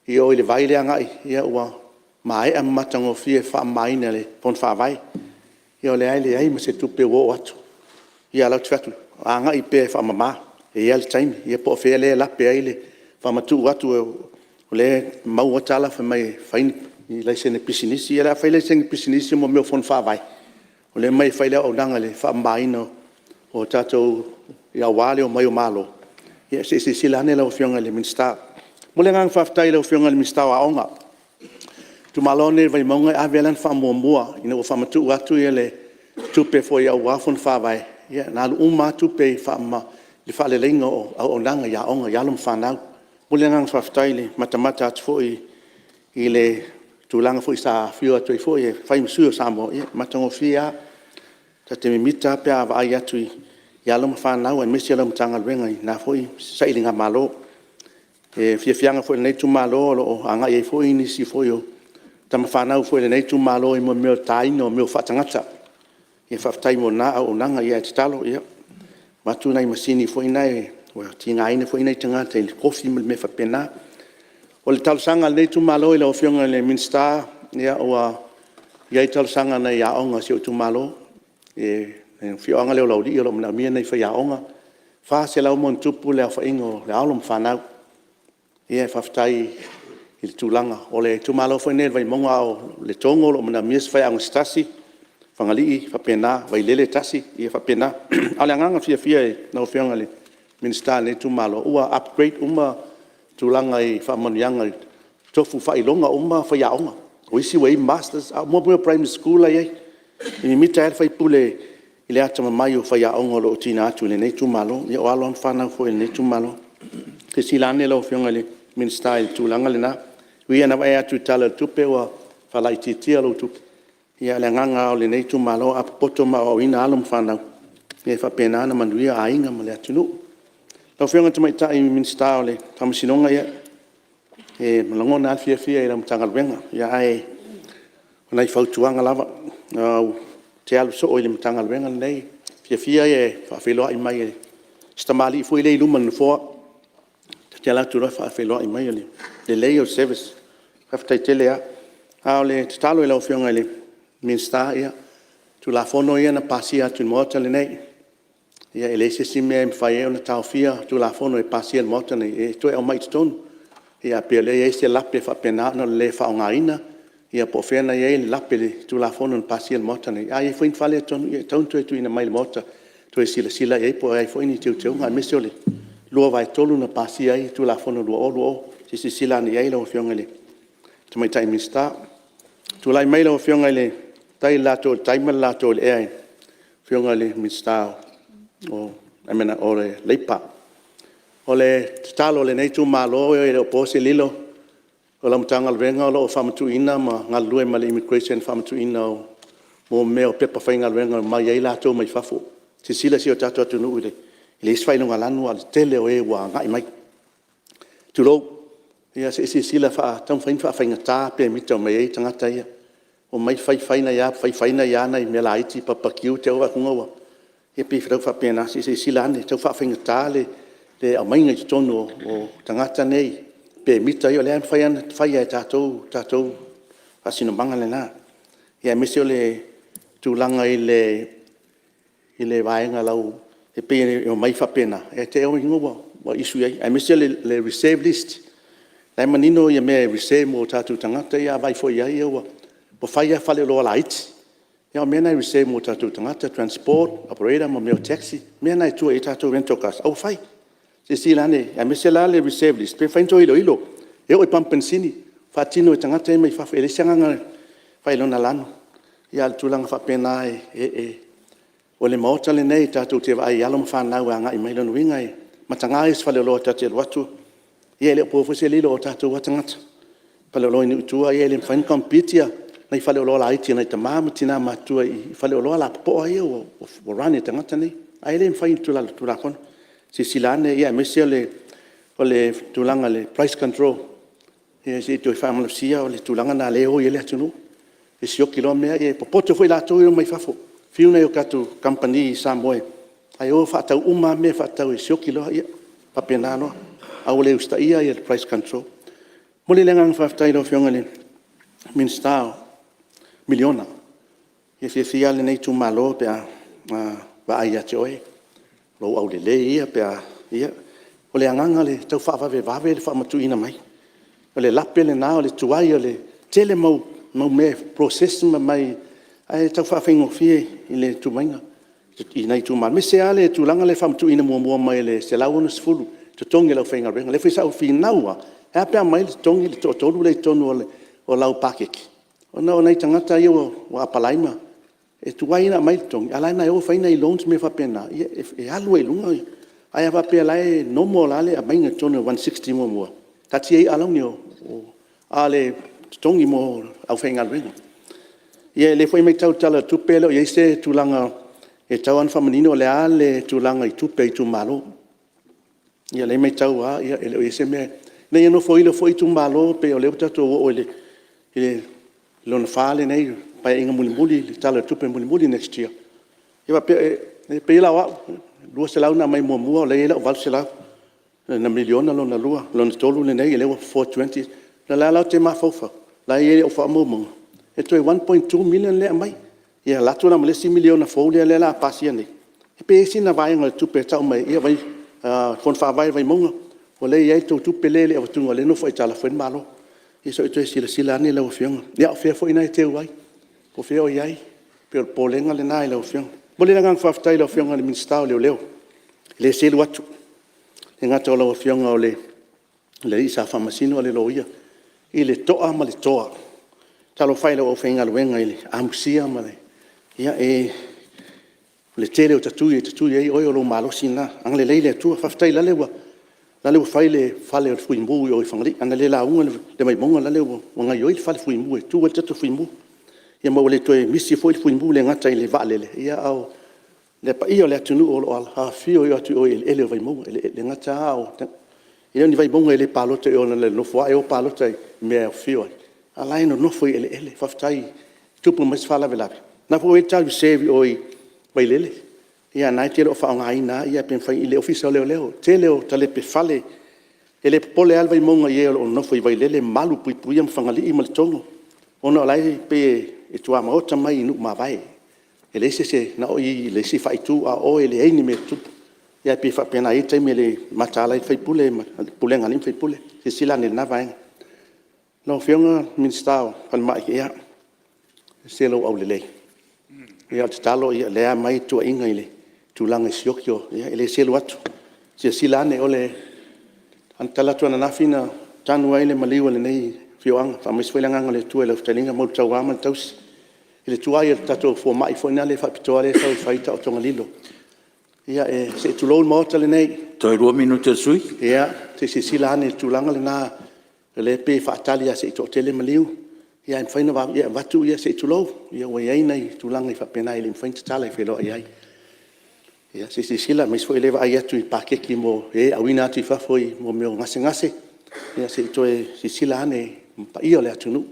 i o i le vai lea agai, ua maea ma matagofie le faamamaina e le Fono Faavae. Ia o lea lava e leai ma se tupe ua oo atu. Ia o lea ou te fai atu, agai pea e faamama, e i ai lava le taimi. Ia po o fea lea e lape ai le faamatuu atu, o lea e maua tala fai mai e fai ni laisene pisinisi. Ia o le a fai laisene pisinisi mo mea o fono faavae? O lea e omai e fai le auaunaga i le faamamaina o tatou aua le omai o Malo. Ia se i silasila ane lau Afioga i le Minisita. E momoli le agaga faafetai i lau Afioga i le Minisita o Aoga. O le itumalo lenei o Vaimauga e ave lava lana faamuamua ina ua faamatuu atu le tupe foi aua fono faavae, ia na alu uma lava tupe i le faaleleiga o auaunaga i aoga i alo ma fanau. E momoli le agaga faafetai i le matamata atu foi i le tulaga foi sa afio atu ai foi e fai ma sui o Samoa, ia matagofie lava. Ta te mimita lava pe a vaai atu i alo ma fanau aemaise lau Matagaluega i lena foi sailigamalo. O le fiafiaga foi o lenei itumalo o lo o agai ai foi nisi foi o tamafanau foi a lenei itumalo i mea o le taina o mea faatagata. Ia faafetai mo lena auaunaga, ae tatalo, ia avatu nai masini foi na ua tigaina foi nai tagata i le kofi ma mea faapena. O le talosaga a lenei itumalo i lau Afioga i le Minisita, ua i ai talosaga a nai aoga a si ou itumalo, le afioaga lea o Laulii o lo o manaomia nai faiaoga, e 400+ le aofaiga o alo ma fanau. Ia faafetai i le tulaga. O le itumalo foi lenei o le Vaimauga, a o Letogo o lo o manaomia se faiaoga se tasi, Fagalii e faapena, Vaialele e tasi, e faapena. A o le agaga fiafia lau Afioga i le Minisita o lenei itumalo, ua upgrade uma tulaga i faamanuiaga i tofu faailoga uma faiaoga. O isi ua i ai masters, a o mea o primary school la e i ai. E mimita ai lava le sui usufono i le atamamai o faiaoga o lo o tuuina atu i lenei itumalo. Ia o alo lava ma fanau foi a lenei itumalo. Silasila ane lau Afioga i le Minisita i le tulaga lena. E ui lava ina vaai atu i le Tala o le Tupe ua faalaititia lau tupe, a o le agaga lava o lenei itumalo a popoto ma aoaoina alo ma fanau, ia e faapena ona manuia aiga ma le atunuu. Lau Afioga i le Tamaitai Minisita o Faamasinoga, ia, e lagona lava le fiafia i lau Matagaluega, ae o nai fautuaga lava. Ou te alu soo i le Matagaluega lenei, o le fiafia ia e faafeiloai mai a si tamalii foi lea e i luma o le nofoa, ta te alu atu loa faafeiloai mai, o le lelei o le service. Faafetai tele lava. A o le tatalo i lau Afioga i le Minisita, ia, o Tulafono ia na pasia atu i le Maota lenei, e leai se isi mea e mafai ai ona taofia Tulafono e pasia e le Maota lenei e toe aumai i totonu. Ae pei o lea e i ai se lape faapena ona o le le faaaogaina, ia po o fea na i ai le lape i le Tulafono na pasia e le Maota lenei. A i ai foi ni faaletonu, ia e tatau ona toe tuuina mai i le Maota e toe silasila i ai po o a foi ni teuteuga, aemaise o le 2/3 na pasia ai le Tulafono 2020. Se i silasila ane i ai lau Afioga i le Tamaitai Minisita. Tulai mai lau Afioga i le, faafetai i le lato o le tai ma le lato o le ea i le Afioga i le Minisita o Leipa. O le tatalo a lenei itumalo e le o po se lilo, o lau Matagaluega o lo o faamatuuina ma galulue ma le Immigration i le faamatuuina o mea o pepa faigaluega e omai ai latou mai fafo. Silasila si o tatou atunuu e leai se faailogalanu ae o le tele o e ua agai mai, tulou. Ia se i silasila taumafai ina faafaigata pemita e omai ai tagata ia. Omai fai fai nai a mea laiti, bbq te i ua vaai atu ua… Ia pei e tau faapena, se i silasila ane, tau faafaigata le aumaiga i totonu o tagata nei, pemita ia o lea e mafai lava ona fai e tatou le tatou faasinomaga lena. Aemaise o le tulaga i le vaega e pei e omai faapena, ae te i ua issue i ai, aemaise o le reserve list, o la e manino mea e reserve mo tatou tagata ia, a vaai foi i ai ua fai lava faleoloa laiti, a o mea na e reserve mo tatou tagata, transport operator ma mea o taxi, mea na e tua i ai tatou rental cars, ae ua fai. Silasila ane, aemaise la le reserve list, pe mafai ona toe iloilo, e oo i pamu penisini, faatino e tagata ia mai fafo. E leai se agaga e faailogalanu, a o le tulaga faapena, o le Maota lenei tatou te vaai i alo ma fanau e agai mai. O lona uiga e mataga ia o se faleoloa ta te alu atu, ia e le o po foi se lilo o tatou lava tagata. O faleoloa i nuu i tua e le mafai ona compete nai faleoloa laiti a nai tama ma tina matutua i faleoloa lapopoa ia ua run e tagata nei, ae le mafai i lalo o le Tulafono. Silasila ane aemaise o le tulaga i le price control, ia se i toe faamalosia le tulaga lena o lea e o ai le atunuu, e sioki loa mea, e popoto foi latou ia e omai fafo. Fiu nai a tatou kamupani i Samoa ae o faatau uma lava mea e faatau e sioki loa, ia e faapena loa. Ae ua le usitaia le price control. Momoli le agaga faafetai i lau Afioga i le Minisita o Miliona. E fiafia a lenei Itumalo pe a vaai ia te oe, o lou aulelei ia pe a… Ia o le agaga ia tau faavavevave le faamatuuina mai. O le lape lena o le tuai o le tele mau mea e process ma aumai ae tau faafaigofie i le i nai Itumalo aemaise a le tulaga lea i le faamatuuina muamua mai o le $160 totogi o le aufaigaluega. O lea foi sa ou finau lava, ae a pe a aumai le totogi le toatolu lea i totonu o lau paketi ona o nai tagata ia ua apalai ma e tuai ona aumai le totogi a o la e na o fai nai loans ma mea faapena e alu ai i luga. Ae a faapea o la e normal lava le aumaiga i totonu o le $160 muamua, taatia ia alauni a o le totogi mo le aufaigaluega. Ia o lea foi e matau i le Tala o le Tupe e le o i ai se tulaga e tatau lava ona faamanino o le a le tulaga i tupe a Itumalo. Ia o lea e matau lava e le o i ai se mea, ina ia nofoilo foi Itumalo pei o lea ua tatou oo i le lona 4 lenei o Paeaiga mulimuli i le Tala o le Tupe mulimuli next year, ia faapea e pei la o au, e $200 na aumai muamua o la e i ai lau $800 na miliona lona lua, lona tolu lenei lea ua 420. O lea la ou te mafaufau o la e i ai au faamaumauga e toe $1.2 million lea e aumai, ia alu atu la ma le isi miliona fou lea o le a pasia nei, pe i ai sina vaega o le tupe e tau mai ai, ia le Fono Faavae o Vaimauga o lea e i ai le tou tupe lea e le i avatua o lea e nofo aitalafu ai le Malo. Ia se i toe silasila ane lau Afioga. Ia a o fea foi lena e teu ai? Po o fea o i ai? Pei o le popolega lena i lau Afioga. E momoli le agaga faafetai i lau Afioga i le Minisita o Leoleo, e le selu atu, e le gata o lau Afioga o le alii sa faamasino a o le Loia i le toa ma le toa. Talofa e i lau aufaigaluega i le amusia ma le… Ia o le tele o tatui e tatui ai oe o lou malosi lena, agalelei le Atua. Faafetai o lale ua fai le fale o le Fuimu i o i Fagalii, ana le lauga le Vaimauga o lale ua gaoioi le fale fuimu e tu ai le tatou Fuimu. Ia ma ua le toe misi foi le Fuimu, e le gata i le vaalele a o le paia o le atunuu o lo o afifio atu i o i eleele o Vaimauga. E le gata lava, e le o ni Vaimauga e le palota i o na o le nonofo lava ae o palota i mea e afio ai, a o la e nonofo i eleele. Faafetai i tupu mai se faalavelave, o lena foi ua i ai le ta reserve i o i Vailele, ia o lena e te le o faaaogaina lava pe mafai i le Ofisa o Leoleo. O le tele o talepe fale, e le popole lava le Vaimauga i e o lo o nonofo i Vailele ma malupuipuia Fagalii ma Letogo ona o la e pei e tuamaota mai i nuu mavae. E leai se isi e… na o i i le isi faaitu a o o e leai ni mea e tutupu. Ae pei e faapena e i ai taimi e mataala ai le sui usufono ma le pulega a alii ma faipule. Silasila ane i lena vaega. Lau Afioga i le Minisita o le Falemai, ia, e ese lou aulelei. O le tatalo o lea e aumai tuuaiga i le tulaga i sioki o… ia e le selu atu, silasila ane. O le talaatu ananafi na tanu ai le maliu o lenei afioaga, faamaise foi le agaga o le Atua i lau fetalaiga Maualetaua ma le tausi, i le tuai o le tatou fomai foi lea faapitoa lea e sau e fai taotoga lilo. Ia se i tulou le Maota lenei. Toe 2 minute o le sui usufono. Ia, se i silasila ane i le tulaga lena, o lea e pei e faatali lava se i toatele maliu, ae mafai ona avatu se i tulou, ua i ai nai tulaga faapena e le mafai ona tatala e feloai ai. Ia se i silasila aemaise foi o lea e vaai atu i paketi mo e auina atu i fafo i mea o gasegase, ia se i toe silasila ane i le paia o le atunuu.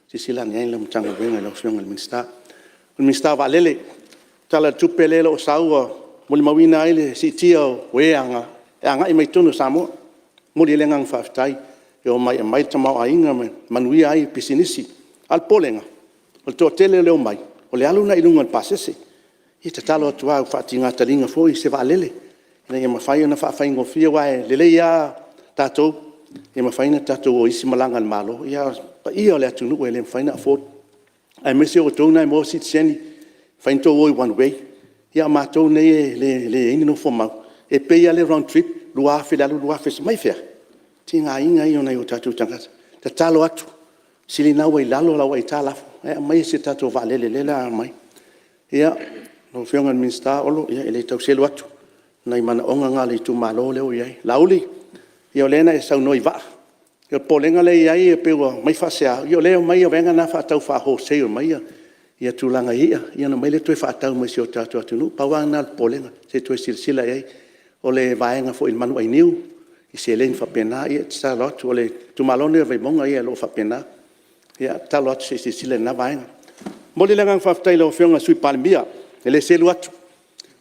Silasila ane i ai lau Matagaluega lau Afioga i le Minisita. O le Minisita o Vaalele, o le Tala o le Tupe lea o lo o sau ua molimauina ai le siitia o e e agai mai totonu o Samoa. E momoli ai le agaga faafetai, e omai e aumai le tamaoaiga ma manuia ai pisinisi. A o le popolega, o le toatele o le omai, o le alu lena i luga o le pasese. Ia e tatalo atu lava ua faatiga taliga foi se vaalele ina ia mafai ona faafaigofie, aua e lelei lava tatou, e mafai ona tatou o i isi malaga a le Malo, a o le paia o le atunuu e le mafai ona afford, aemaise o outou na e maua sitiseni, e mafai ona outou o i le one way, a o matou nei e leai ni nofomau, e pay lava le round trip e $2,000 le alu $2,000. Mai fea? O le tigaina ia o nai o tatou tagata. E tatalo atu, sili lena ua i lalo lau aitalafu ae aumai se tatou vaalele lea o le a omai. Ia, lau Afioga i le Minisita Olo, ia e le tau selu atu, o nai manaoga na o le itumalo lea ua i ai. Laauli, ia o lea na e saunoa i vaa. O le popolega lea e i ai pei ua aumai faasea, ia o lea e omai vaega na faatau faa-wholesale mai tulaga i i'a ona omai lea toe faatau mai i si o tatou atunuu. Pau lava lena o le popolega, se i toe silasila i ai. O le vaega foi i le manu ainiu i seleni faapena, ia e tatalo atu. O le itumalo lenei o Vaimauga o lo o faapena. Ia e tatalo atu se i silasila i lena vaega. E momoli le agaga faafetai i lau Afioga i le Sui Palemia, e le selu atu.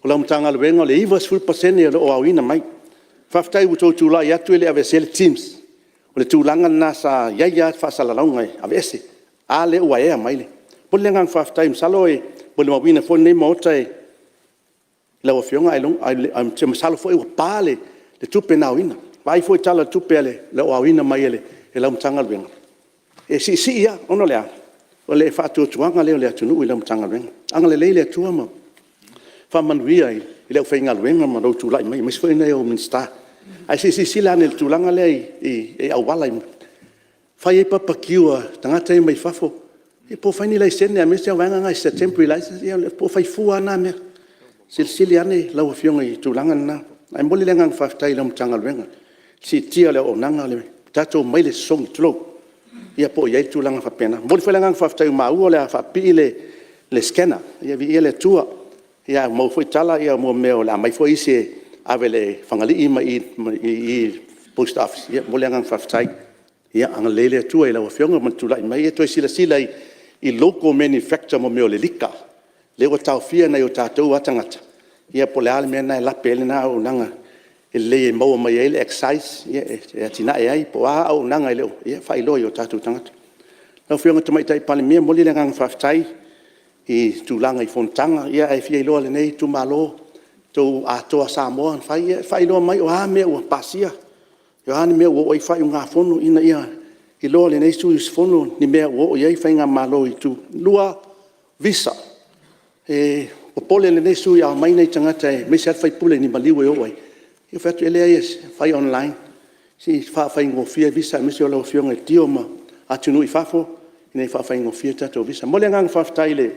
O lau Matagaluega o le 90% o lo o aoina mai. Faafetai ua outou tulai atu e le aveesea le TIMS. O le tulaga lena sa i ai lava le faasalalauga e aveese, a lea ua ea mai le… E momoli le agaga faafetai masalo e molimauina foi lenei Maota i lau Afioga, ae ou te masalo foi ua pa le tupe na aoina. Vaai foi i le Tala o le Tupe o lo o aoina mai e lau Matagaluega, e siisii lava. Ona o le a? O le faatuatuaga lea o le atunuu i lau Matagaluega. Agalelei le Atua ma faamanuia i le aufaigaluega ma lou tulai mai aemaise foi o Minisita. Ae se i silasila ane i le tulaga lea i auala e fai ai barbeque a tagata ia mai fafo, ia po o fai ni laisene aemaise o vaega na o temporary license po o fai fua lava na mea. Silasila ane lau Afioga i le tulaga lena. Ae momoli le agaga faafetai i lau Matagaluega i le siitia o le auaunaga, tatou omai i le sosogi, tulou, ia po o i ai tulaga faapena. E momoli foi le agaga faafetai ua maua o le a faapipii le scanner, ia viia le Atua. Ua maua foi tala o le a aumai foi isi e ave i Fagalii ma i i le Post Office, ia e momoli le agaga faafetai. Ia agalelei le Atua i lau Afioga ma le tulai mai, ia toe silasila i local manufacture mo mea o le lika, lea ua taofia e nai o tatou lava tagata, ia po o le a le mea lena e lape ai lena auaunaga e lelei e maua mai ai le excise e atinae ai po o a auaunaga ia faailoa i o tatou tagata. Lau Afioga i le Tamaitai Palemia, e momoli le agaga faafetai i tulaga i fonotaga, ae fia iloa e lenei itumalo le tou Atoa Samoa na fai, ia faailoa mai o a mea ua pasia, o a ni mea ua oo i ai faaiugafono ina ia iloa e lenei sui usufono ni mea ua oo i ai faigamalo i. Lua o Visa, e popole lenei sui usufono a omai nai tagata aemaise lava le sui usufono i ni maliu e o ai, ia ou fai atu, e leai e fai online, se i faafaigofie visa aemaise o lau Afioga i le Dio ma atunuu i fafo ina ia faafaigofie tatou visa. E momoli le agaga faafetai i le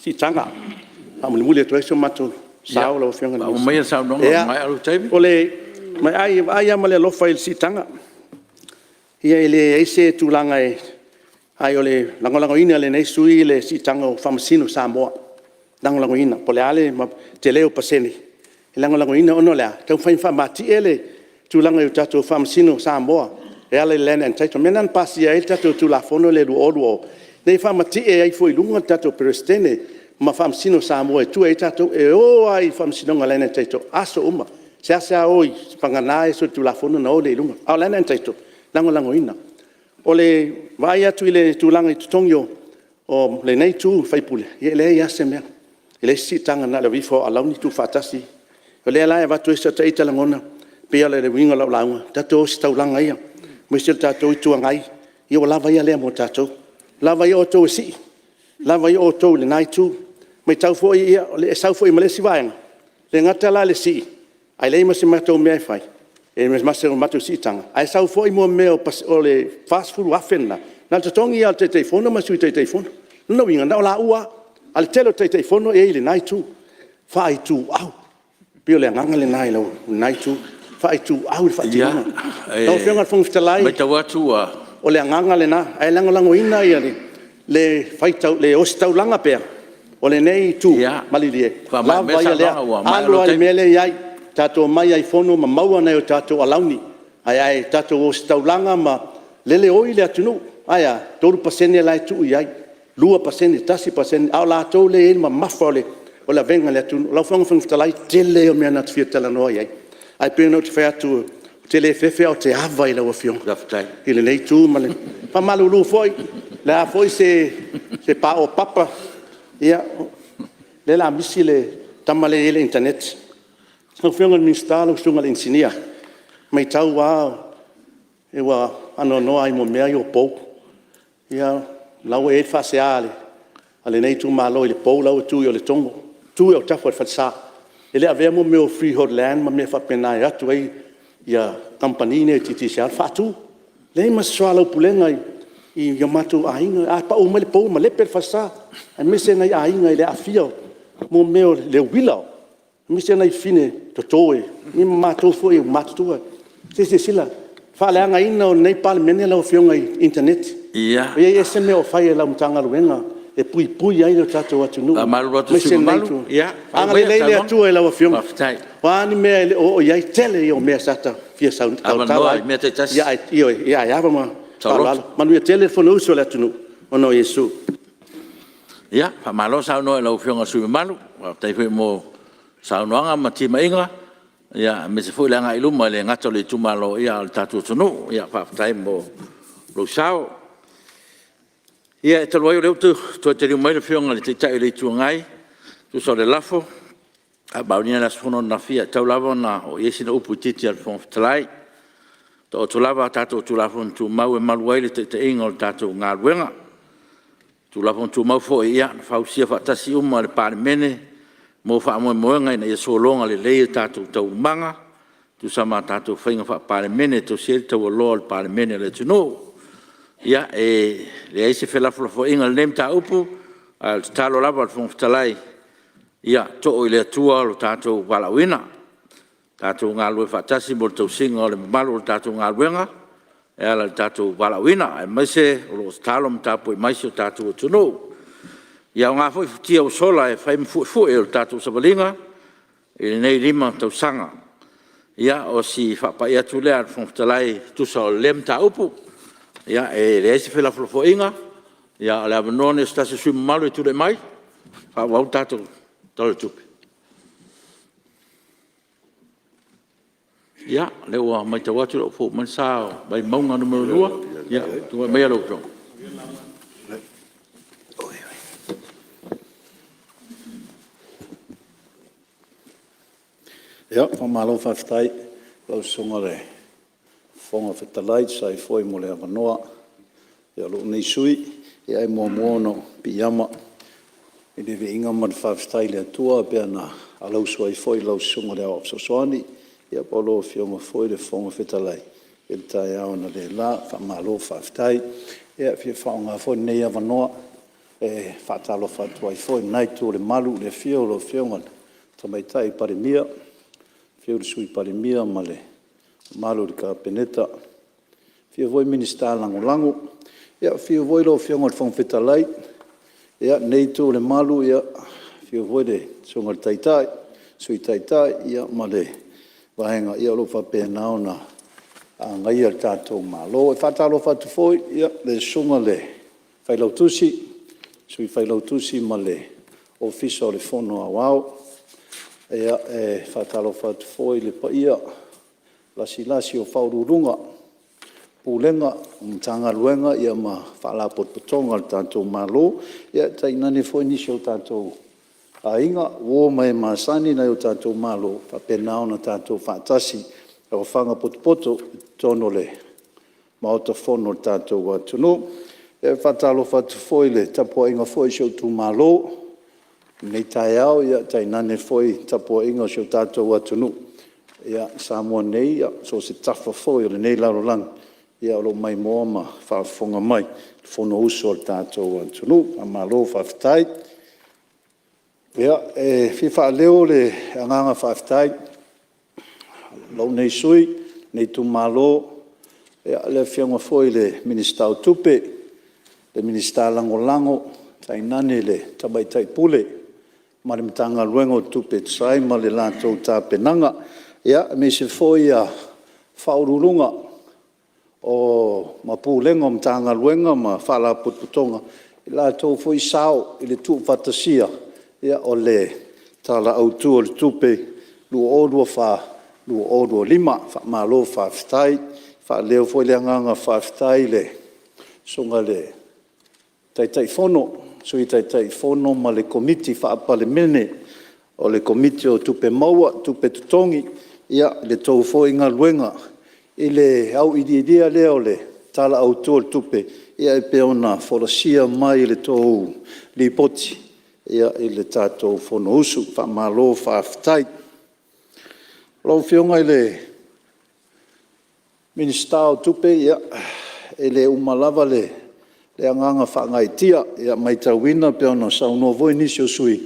siitaga, e faamulimuli atu ai so matou sao lau Afioga i le Ia, faauma maia le saunoaga ua maea lou taimi. Ia, e vaai lava ma le alofa i le siitaga. Ia e leai se tulaga e… ae o le lagolagoina e lenei sui usufono le siitaga o Faamasino o Samoa, e lagolagoina. Po o le a le tele o pasene, e lagolagoina ona o le a? E taumafai e faamatie le tulaga i tatou Faamasino o Samoa e ala i le Land and Title. O le mea lena na pasia ai le tatou Tulafono lea i le 2020, ina ia faamatie ifo i luga le tatou Peresetene ma Faamasino o Samoa e tua i ai tatou. E o lava i le Faamasinoga Land and Title i aso uma, e seasea o vagana ai solitulafono ona o lea i luga. A o le land and title, e lagolagoina. O le vaai atu i le tulaga i totogi o lenei itu sui usufono, ia e leai lava se mea, e leai se siitaga na o le aveifo lava o alauni tuufaatasi. O lea la e avatu ai sina ita lagona, pei lava o le uiga o lau lauga, tatou ositaulaga ia, aemaise o le tatou Itu Agai, ia ua lava ia lea mo tatou. Lava ia outou e sii, lava ia outou i lena itu. Matau foi e sau foi ma le isi vaega, e le gata la i le sii, ae leai ma se matou mea e fai, ma se matou siitaga, ae sau foi mea o le $40,000 lena, na o le totogi lava o le Taitaifono ma le Sui Taitaifono. O lona uiga, na o laua lava, a o le tele o Taitaifono e i ai i lena itu, faaituau. E pei o le agaga lena i lena itu, faaituau le faatinoga. Lau Afioga i le Fofoga Fetalai… E matau atu ua… O le agaga lena, ae lagolagoina le ositaulaga pea o lenei itu, malilie, Ia, faamaea maia le lava ia lea, saunoaga ua maea alu lou lava i le taimi. mea lea e i ai, tatou omai lava i fono ma maua nai o tatou alauni, ae tatou ositaulaga ma… lele e oi le atunuu, ae a? 3% la e tuu i ai, 2%, 1% a o latou lea e i ai le mamafa o le avega i le atunuu. Lau Afioga i le Fofoga Fetalai, o le tele ia o mea na ta fia talanoa i ai, ae pei ona ou fai atu, ou te le fefe ae ou te ava i lau Afioga i lenei itu ma le… E faamalulu foi, o le a foi se paopapa, ia o lea o le a misi le tama lea e i ai le internet. Lau Afioga i le Minisita lau Susuga i le Inisinia, e matau lava ua faanoanoa lava i mea ia o pou. Ia o la e ua i ai le faasea a lenei itumalo i le pou la e ua tu i Letogo, tu i autafa o le falesa. E le avea mea o freehold land ma mea faapena e o atu ai kamupani nei a le Digicel faatu. Leai ma se soalaupulega i o matou aiga, a pau mai le pou ua malepe le falesa, aemaise nai aiga i le aafia o mea o le uila, aemaise nai fafine toto ma matou foi ua matutua. Se i silasila, faaleagaina o lenei Palemene lau Afioga i internet. E ese mea o fai e lau Matagaluega e puipui ai lo tatou atunuu. E faamalulu atu i le sui usufono mamalu, ia faamaea mai le Agalelei le saunoaga. Atua i lau Afioga. O a ni mea e le o oo i ai, tele ia o mea sa ta fia tautala Avanoa i mea taitasi. ai, ioe, ae ava ma faaaloalo. Manuia tele le Fonousu a le atunuu ona o Iesu. Ia, faamalo saunoa i lau Afioga i le sui usufono mamalu, faafetai foi mo saunoaga ma timaiga aemaise foi le agai i luma e le gata o le itumalo a o le tatou atunuu. Faafetai mo lou sao. Ia, e talu ai o lea ua toe taliu mai le Afioga i le Taitai o le Itu Agai e tusa o le lafo na faamaonia i le aso fono ananafi, e tatau lava ona oo i ai sina upu itiiti a le Fofoga Fetalai. Taoto lava a tatou Tulafono Tumau e malu ai le taitaiga o le tatou galuega. O Tulafono Tumau foi na fausia faatasi uma e le Palemene mo faamoemoega ina ia sologa lelei a tatou taualumaga e tusa ma tatou faiga Faa-Palemene e tausia ai le taualoa o le Palemene a le atunuu. Ia, e leai se felafolafoaiga i lenei mataupu ae o le tatalo lava a le Fofoga Fetalai ia too i le Atua lo tatou valaauina, tatou galulue faatasi mo le tausiga o le mamalu o le tatou galuega e ala i le tatou valaauina aemaise o lo o tatalo ma tapuai mai si o tatou atunuu. Ia aoga foi futia ua sola e fai ma fuefue o le tatou savaliga i lenei 5 tausaga. Ia o si faapai atu lea a le Fofoga Fetalai e tusa o lea mataupu. Ia e leai se felafolafoaiga a o le avanoa lenei o se tasi o sui usufono mamalu e tulai mai e faaauau le tatou Tala o le Tupe. Ia, o lea ua matau atu o lea ua fou mai le sa o Vaimauga 2. Ia, tulai maia lau Afioga. Ia, faamalo faafetai i lau Susuga i le Fofoga Fetalai e tusa ai foi mo le avanoa o lou nei sui usufono. Ia e muamua ona ou piiama i le viiga ma le faafetai i le Atua e pei ona alausu ai foi lau Susuga i le Aoao Fesoasoani po o lau Afioga foi i le Fofoga Fetalai i le taeao analeila. Faamalo faafetai. Ia e fia faaaoga foi lenei avanoa e faatalofa atu ai foi i lena itu o le malu i le afio o lau Afioga i le Tamaitai Palemia, afio le Sui Palemia ma le mamalu i le Kapeneta, afifio foi Minisita Lagolago. Ia, afio foi lau Afioga i le Fofoga Fetalai. Ia, lenei itu o le malu, afio foi le Susuga i le Taitai, Sui Taitai ma le Vaega o lo o faapena ona agaia le tatou Malo. E faatalofa atu foi i le Susuga i le Failautusi, Sui Failautusi ma le Ofisa o le Fono Aoao. E faatalofa atu foi i le paia lasilasi o Ofisa Sili o Pulega o Matagaluega ma Faalapotopotoga a le tatou Malo, tainane foi nisi o tatou aiga, uo ma e masani i nai o tatou malo ua faapena ona tatou faatasi i aofaga potopoto i totonu o le Maota Fono o le tatou atunuu. E faatalofa atu foi i le tapuaiga foi a si ou itumalo i lenei taeao, tainane foi le tapuaiga a si o tatou atunuu i Samoa nei, so o se tafa foi o lenei lalolagi o lo o maimoa ma faafofoga mai i le Fonousu a le tatou atunuu. Faamalo faafetai. Ia, e fia faaleo le agaga faafetai o lou nei sui usufono, lenei itumalo i le Afioga foi i le Minisita o Tupe, le Minisita Lagolago, tainane le Tamaitai Pule ma le Matagaluega o Tupe e tusa ai ma le latou tapenaga, aemaise foi Ofisa Sili o Pulega o Matagaluega ma Faalapotopotoga i le latou foi sao i le tuufaatasia o le Tala Autu o le Tupe 2024/2025. Faamalo faafetai. E faaleo foi le agaga faafetai i le Susuga i le Taitaifono, Sui Taitaifono ma le Komiti Faa-Palemene o le Komiti o Tupe Maua ma Tupe Totogi i la outou foi galuega i le auiliilia lea o le Tala Autu o le Tupe e pei ona folasia mai i la outou Lipoti i le tatou Fonousu. Faamalo faafetai. Lau Afioga i le Minisita o Tupe, ia, e le uma lava le agaga faagaeetia. E matauina pei ona saunoa foi nisi o sui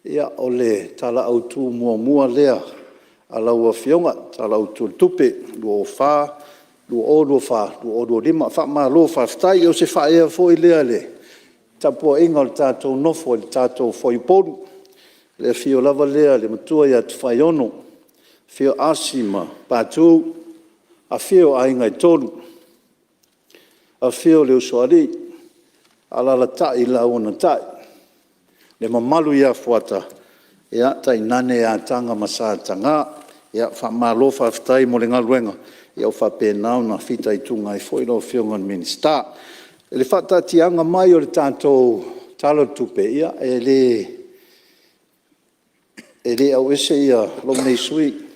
usufono, o le Tala Autu muamua lea a lau Afioga, le Tala Autu o le Tupe 2024/2025. Faamalo faafetai. O se faaeaina foi lea i le tapuaiga a le tatou nofo i le tatou fuaiupolu, i le afio lava lea o le Matua ia Tofaeono, afio Asi ma Patu, afifio Aiga e Tolu, afio le Usoalii, alaalatai la oulua Natai, le mamalu ia Fuata, tainane Ataga ma Sa Ataga. Faamalo faafetai mo le galuega o faapena ona fitaituga ai foi lau Afioga i le Minisita. I le faataatiaga mai o le tatou Tala o le Tupe, ia e le auese lou nei sui usufono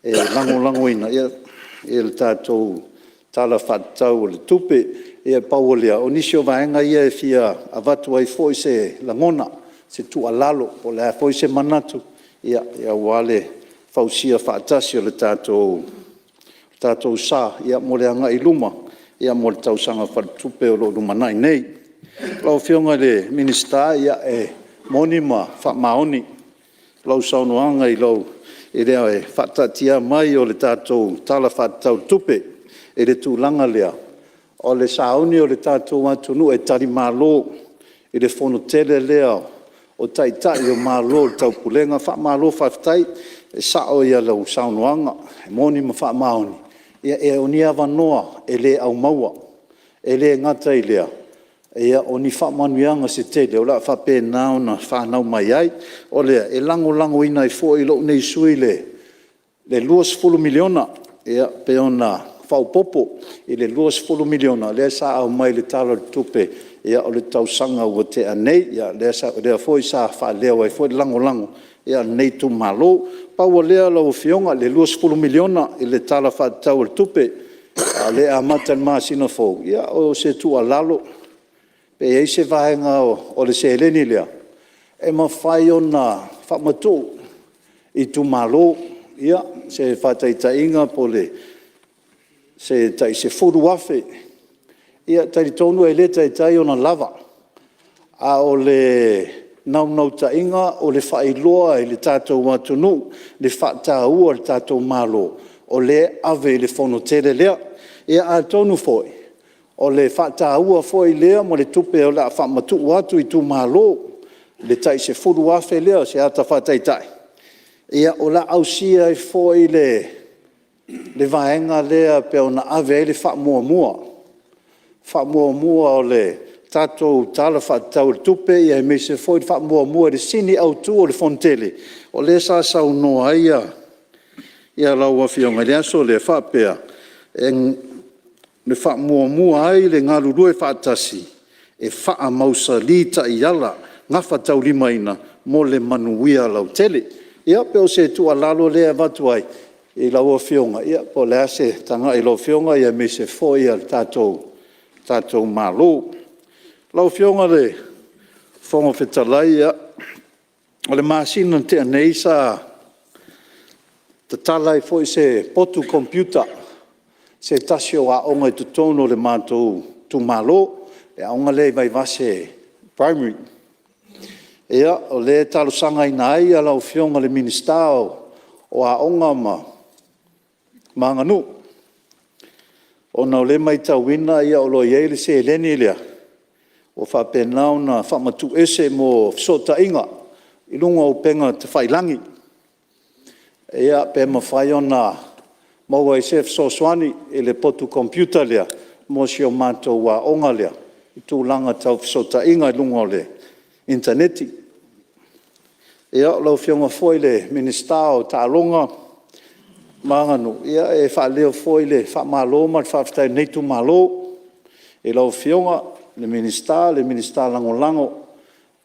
e lagolagoina le tatou Tala Faatatau o le Tupe. Ia pau o lea, o nisi o vaega ia e fia avatu ai foi se lagona, se tuualalo, po o le a foi se manatu aua le fausia faatasi o le tatou sa mo le agai i luma mo le tausaga faaletupe o lo o lumanai nei. Lau Afioga i le Minisita, e moni ma faamaoni lau saunoaga i le faataatia mai o le tatou Tala Faatatau o le Tupe i le tulaga lea o le sauni o le tatou atunuu e talimalo i le fonotele lea o Taitai o Malo o le Taupulega. Faamalo faafetai. E sao lau saunoaga, e moni ma faamaoni, o ni avanoa e le au maua. E le gata i lea, o ni faamanuiaga se tele o le a faapena ona fanau mai ai. O lea e lagolagoina ai foi e lou nei sui usufono le $20 miliona e pei ona faaopoopo i le $20 miliona lea sa aumai i le Tala o le Tupe o le tausaga ua tea nei. O lea foi sa faaleo ai foi le lagolago a lenei itumalo. Pau o lea lau Afioga i le $20 miliona i le Tala Faatatau o le Tupe, a o lea e amata i le masina fou, ia o se tuualalo, pe i ai se vaega o le seleni lea e mafai ona faamatuu i itumalo. Ia, se faataitaiga po o se tai $10,000. Ia e talitonu e le taitai ona lava, a o le naunautaiga o le faailoa i le tatou atunuu le faataua e le tatou Malo o lea e ave i le fonotele lea. Ia atonu foi o le faataua foi lea ma le tupe o le a faamatuu atu i itumalo le tai $10,000 lea o se ata faataitai, o le a ausia ai foi le vaega lea pei ona ave ai le faamuamua, faamuamua o le tatou Tala Faatatau o le Tupe, aemaise foi le faamuamua i le sini autu o le Fonotele, o lea sa saunoa ai lau Afioga i le aso lea e faapea, e faamuamua ai le galulue faatasi e faamausali taiala gafataulimaina mo le manuia lautele. Ia pei o se tuualalo lea e avatu ai i lau Afioga, po o le a se tagai a lau Afioga aemaise foi o le tatou Malo. Lau Afioga i le Fofoga Fetalai, o le masina na tea nei sa tatala ai foi se potu komepiuta i se tasi o aoga i totonu o le matou itumalo, le aoga lea i Vaivase Primary. Ia, o lea e talosagaina ai lau Afioga i le Minisita o Aoga ma Aganuu, ona o lea e matauina o lo o i ai le seleni lea ua faapena ona faamatuuese mo fesootaiga i luga o upega tafailagi. Ia, pe mafai ona maua ai se fesoasoani i le poto computer lea mo si o matou aoga lea i tulaga tau fesootaiga i luga o le initaneti. Ia, lau Afioga foi i le Minisita o Taaloga ma Aganuu, ia e faaleo foi le faamalo ma le faafetai a lenei itumalo i lau Afioga i le Minisita, le Minisita Lagolago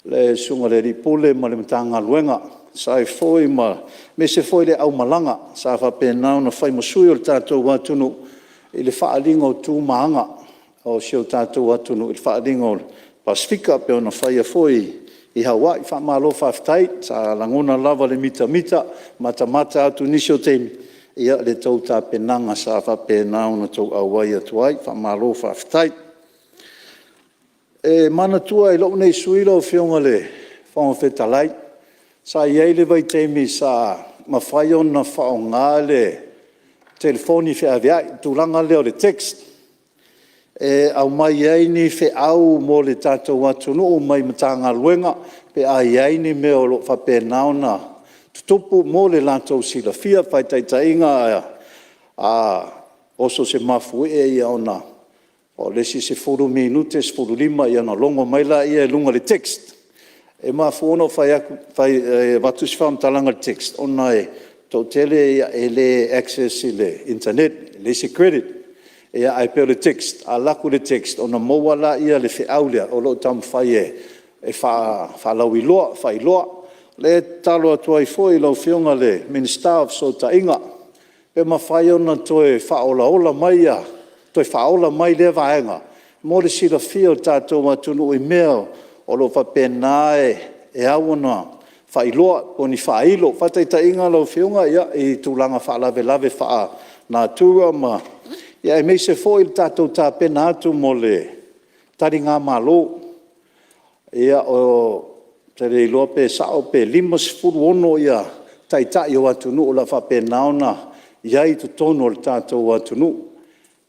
le Susuga i le Alii Pule ma le Matagaluega e tusa ai foi aemaise foi le aumalaga sa faapena ona fai ma sui o le tatou atunuu i le faaaliga o tu ma aga o si o tatou atunuu i le faaaliga o le Pasefika pei ona faia foi i Hawaii. Faamalo faafetai. Sa lagona lava le mitamita, matamata atu i nisi o taimi i le tou tapenaga sa faapena ona outou auai atu ai. Faamalo faafetai. E manatua e lou nei sui usufono lau Afioga i le Fofoga Fetalai, sa i ai le vaitaimi sa mafai ona faaaoga le telefoni feaveai, le tulaga lea o le text, e aumai ai ni feau mo le tatou atunuu mai Matagaluega pe a i ai ni mea o lo o faapena ona tutupu mo le latou silafia. Faataitaiga, a oso se mafuie ona o le isi 10 minute, 15 ona logo mai lea i luga o le text. E mafua ona avatu se faamatalaga i le text, ona toatele e le access i le internet, e leai se credit. Ae pei o le text, a alu atu i le text ona maua lea o le feau lea o lo o taumafai e faalauiloa, faailoa. O lea e tatalo atu ai foi i lau Afioga i le Minisita o Fesootaiga, pe mafai ona toe faaolaola mai, toe faaola mai lea vaega mo le silafia e le tatou atunuu i mea o lo o faapena e ao ona faailoa po o ni faailo. Faataitaiga lau Afioga i tulaga o faalavelave faalenatura aemaise foi le tatou tapena atu mo le taligamalo. Ou te le iloa pe sao pe 56 Taitai o atunuu o le a faapena ona i ai i totonu o le tatou atunuu.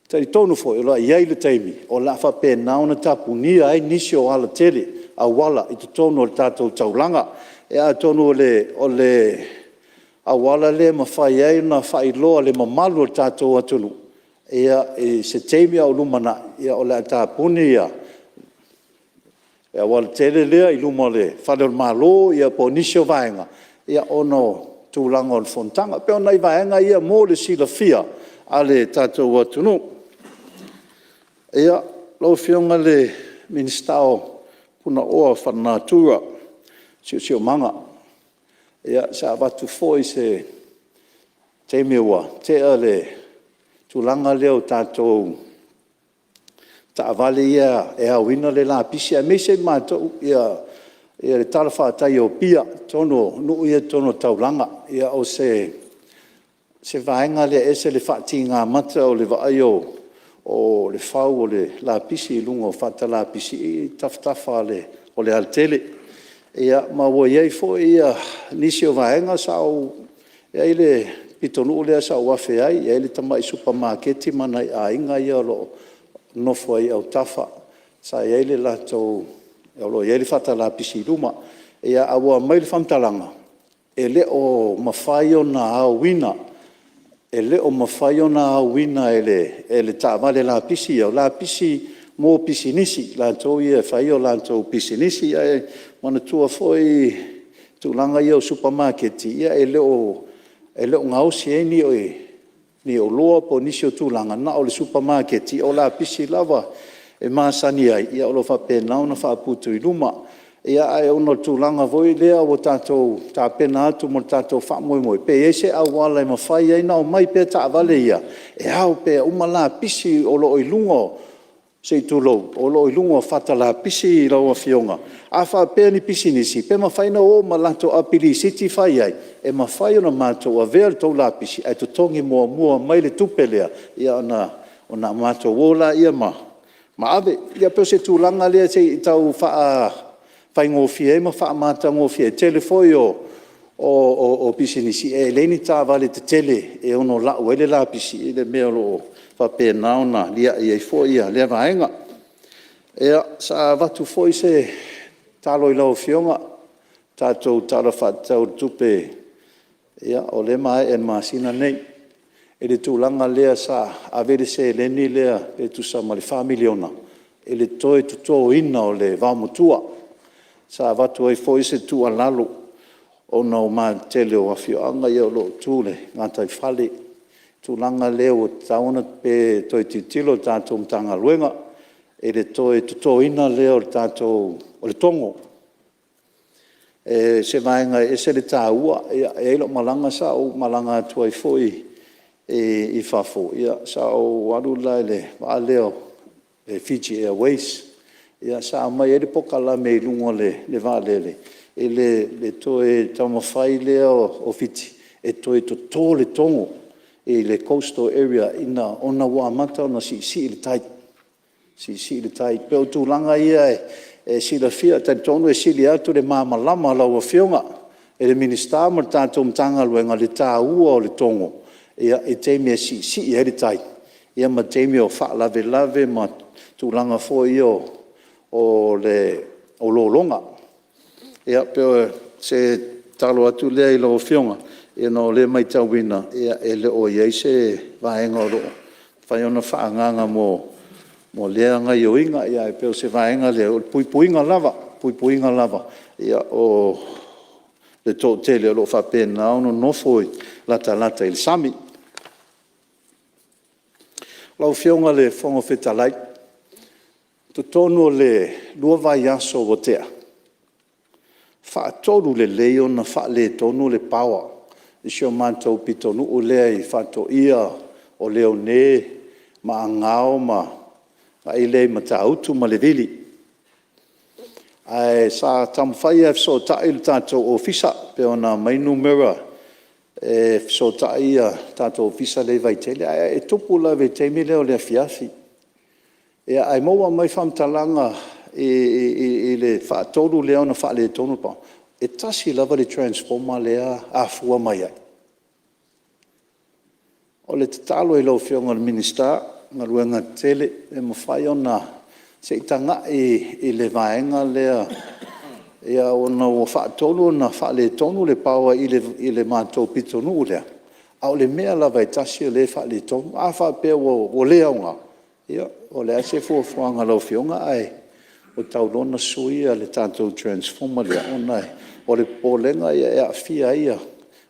E talitonu foi o le a i ai le taimi o le a faapena ona tapunia ai nisi o alatele, auala i totonu o le tatou taulaga. Ia atonu o le auala lea e mafai ai ona faailoa i le mamalu o le tatou atunuu i se taimi a o lumanai o le a tapuni le aualatele lea i luma o le Fale o le Malo po o nisi o vaega ona o tulaga o le fonotaga. E pei o nai vaega ia mo le silafia a le tatou atunuu. Lau Afioga i le Minisita o Punaoa Faalenatura ma le Siosiomaga, sa avatu foi i se taimi ua tea le tulaga lea o tatou taavale ia e aoina le lapisi aemaise matou i le talafatai o Apia i totonu o nuu ia i totonu o le taulaga. O se vaega lea e ese le faatiga mata o le vaaia o le fau o le lapisi i luga o fata lapisi i tafatafa o le alatele. Ma ua i ai foi nisi o vaega sa ou… E i ai le pitonuu lea sa ou afe ai e i ai le tamai supamakeki ma nai aiga ia o lo o nonofo ai i autafa, sa i ai le latou… o lo o i ai le fata lapisi i luma. Ae ua aumai le faamatalaga, e le o mafai ona aoina, e le o mafai ona aoina e le taavale lapisi ia, o lapisi mo pisinisi, latou ia e fai a latou pisinisi. Ae manatua foi tulaga ia o supamakeki, e le o gaosi ai ni oloa po o nisi o tulaga, na o le supamakeki o lapisi lava e masani ai, o lo o faapena ona faaputu i luma. Ae ona o le tulaga foi lea ua tatou tapena atu mo le tatou faamoemoe, pe i ai se auala e mafai ai ona omai pea taavale ia e ao pea uma lapisi o lo o i luga, se i tulou, o lo o i luga o fata lapisi lau Afioga. A faapea ni pisinisi, pe mafai ona o ma latou api lisiti fai ai, e mafai ona matou avea le tou lapisi ae totogi muamua mai le tupe lea ona matou o lea ma ave. Ia pei o se tulaga lea se i tau faafaigofie ai ma faamatagofie ai. O le tele foi o pisinisi e leai ni taavale tetele e ono lau ai le lapisi i le mea o lo o faapena ona liai ai foi lea vaega. Sa avatu foi se tatalo i lau Afioga i le tatou Tala Faatatau o le Tupe, o lea e maea i le masina lenei, i le tulaga lea sa ave ai le seleni lea pe tusa ma le $4 miliona i le toe totoina o le vaomatua. Sa avatu ai foi se tuualalo ona o le tele o afioaga o lo o tu i le gataifale i le tulaga lea ua tatau ona toe tilotilo le tatou Matagaluega i le toe totoina lea o le tatou togo. O se vaega e ese le taua. E i ai lau malaga sa ou malaga atu ai foi i fafo, sa ou alu la i le vaa lea o le Fiji Airways, sa aumai ai le polokalame i luga o le vaalele i le toe taumafai lea o Fiti e toe toto le togo i le coastal area ona ua amata ona siisii le tai, siisii le tai. E pei o tulaga ia e silafia, e talitonu e sili atu le malamalama o lau Afioga i le Minisita ma le tatou Matagaluega i le taua o le togo i taimi e siisii ai le tai ma taimi o faalavelave ma tulaga foi ia o lologa. Ia pei o se tatalo atu lea i lau Afioga ona o lea e maitauina e le o i ai se vaega o lo o mafai ona faaagaaga mo lea gaoioiga. Ae pei o se vaega lea, o le puipuiga lava o le toatele o lo o faapena ona nonofo latalata i le sami. Lau Afioga i le Fofoga Fetalai, i totonu o le 2 vaiaso ua tea, e faatolu lelei ona faaletonu le power i si o matou pitonuu lea i Faatoia, o Leone, Maagao ma le agai lea i Matautu ma Levili. Ae sa taumafai lava e fesootai le tatou Ofisa pei ona aumai numera e fesootai le tatou Ofisa lea i Vaitele. Ae tupu lava i le taimi lea o le afiafi. Ae maua mai faamatalaga i le faatolu lea ona faaletonu o le power, e tasi lava le transformer lea e afua mai ai. O le tatalo i lau Afioga i le Minisita o Galuega Tetele, pe mafai ona se i tagai i le vaega lea ona ua faatolu ona faaletonu le power i le matou pitonuu lea, a o le mea lava e tasi o lea e faaletonu. A faapea ua le aoga, ia o le a se fuafuaga a lau Afioga, ae ua tatau loa ona sui le tatou transformer lea, ona o le popolega e aafia ai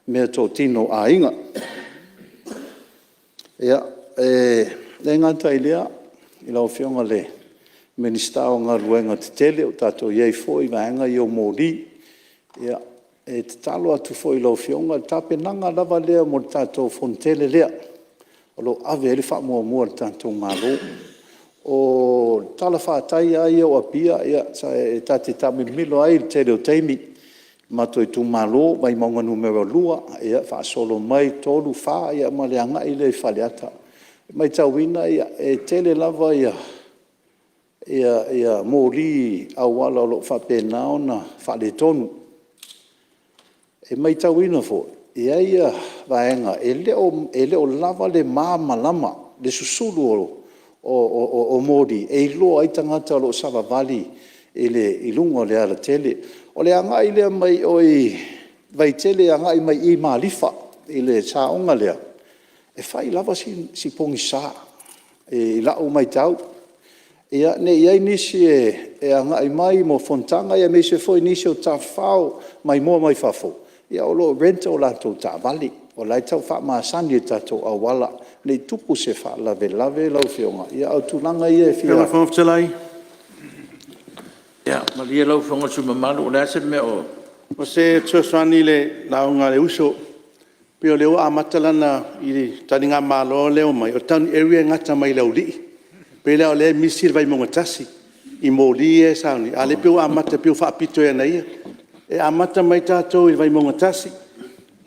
meatotino a aiga. Ia, e le gata i lea lau Afioga i le Minisita o Galuega Tetele, ua tatou i ai foi i vaega ia o moli. E tatalo atu foi i lau Afioga, o le tapenaga lava lea mo le tatou fonotele lea o lo o ave i ai le faamuamua a le tatou Malo. O le talafatai lava ia o Apia ta te taamilomilo ai i le tele o taimi i le matou itumalo, Vaimauga 2 faasolo mai 3, 4 ma le agai lea i Faleata. E matauina e tele lava moli auala o lo o faapena ona faaletonu. E matauina foi e i ai vaega e le o lava le malamalama i le susulu o moli e iloa ai tagata o lo o savavali i luga o le alatele. O le agai lea mai o i Vaitele agai mai i Malifa i le saoga lea, e fai lava si pogisa i lau matau, ne i i ai nisi e agai mai mo fonotaga aemaise foi nisi o tafafao maimoa mai fafo, ia o lo o rent a latou taavale, o la e tau faamasani i le tatou auala, ne i tupu se faalavelave lau Afioga, a o tulaga ia e fia… Lau Afioga i le Fofoga Fetalai… Ia malie lau Afioga i le sui usufono mamalu, o le a se mea o… O se fesoasoani i le lauga a le uso. E pei o lea ua amata lana… i le taligamalo lea e aumai, o le town area e gata mai i Laulii. E pei la o lea e misi le Vaimauga 1 i moli ia e saunia, a o lea e pei ua amata pei ua faapito ia ia. E amata mai tatou i le Vaimauga 1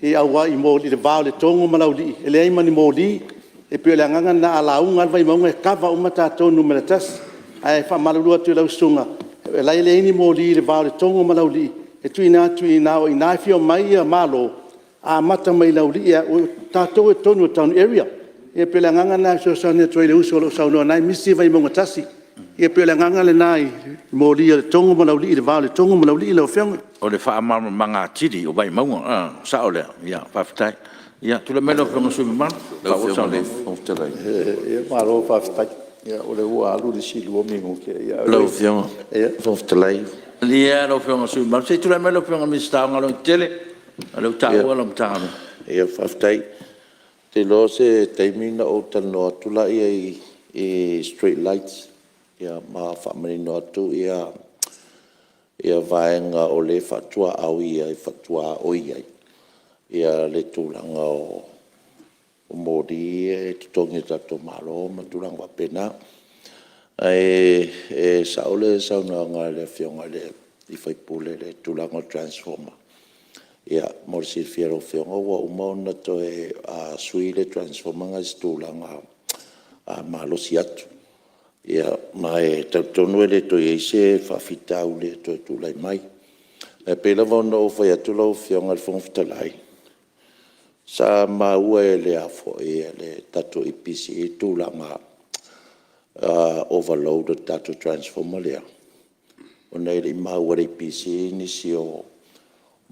i le va o Letogo ma Laulii e leai ma ni moli. E pei o le agaga lena a lauga lava le Vaimauga e kava uma tatou i le numera 1. Ae faamalulu atu i lau susuga, o la e leai ni moli i le va o Letogo ma Laulii e tuuina atu i ina, o i ina e afio mai Malo, amata mai Laulii o tatou e i totonu o le town area. E pei o le agaga lena e fesoasoani atu ai i le uso o lo o saunoa o lena e misi le Vaimauga 1. Ia pei o le agaga lena i moli a Letogo ma Laulii i le va o Letogo ma Laulii lau Afioga. O le faamalamalamaina atili o Vaimauga a? O le sao lea? Ia faafetai. Ia tulai mai lau Afioga i le sui usufono mamalu e faaauau le saunoaga. Lau Afioga i le Fofoga Fetalai… Malo faafetai. O lea ua alu le isi 2 minute ae… Lau Afioga i le Fofoga Fetalai… Malie lau Afioga i le sui usufono mamalu, se i tulai mai lau Afioga i le Minisita o Galuega Tetele, leaga o lea ua taua lau Matagaluega. Ia faafetai. Ou te iloa o se taimi ona ou talanoa atu lea i street lights ma faamanino atu vaega o lea e faatuaoi ai le tulaga o moli ia e totogi e le tatou Malo ma tulaga faapena. Ae sao le saunoaga a le Afioga i le sui usufono i le tulaga o le transformer. Mo le silafia e lau Afioga ua uma ona toe sui le transformer lena i se tulaga malosi atu. Ma e talitonu e le toe i ai se faafitauli e toe tulai mai. Ae pei lava ona ou fai atu lau Afioga i le Fofoga Fetalai, sa maua e le tatou EPC le tulaga overload o le tatou transformer lea, ona e le i maua e le EPC nisi o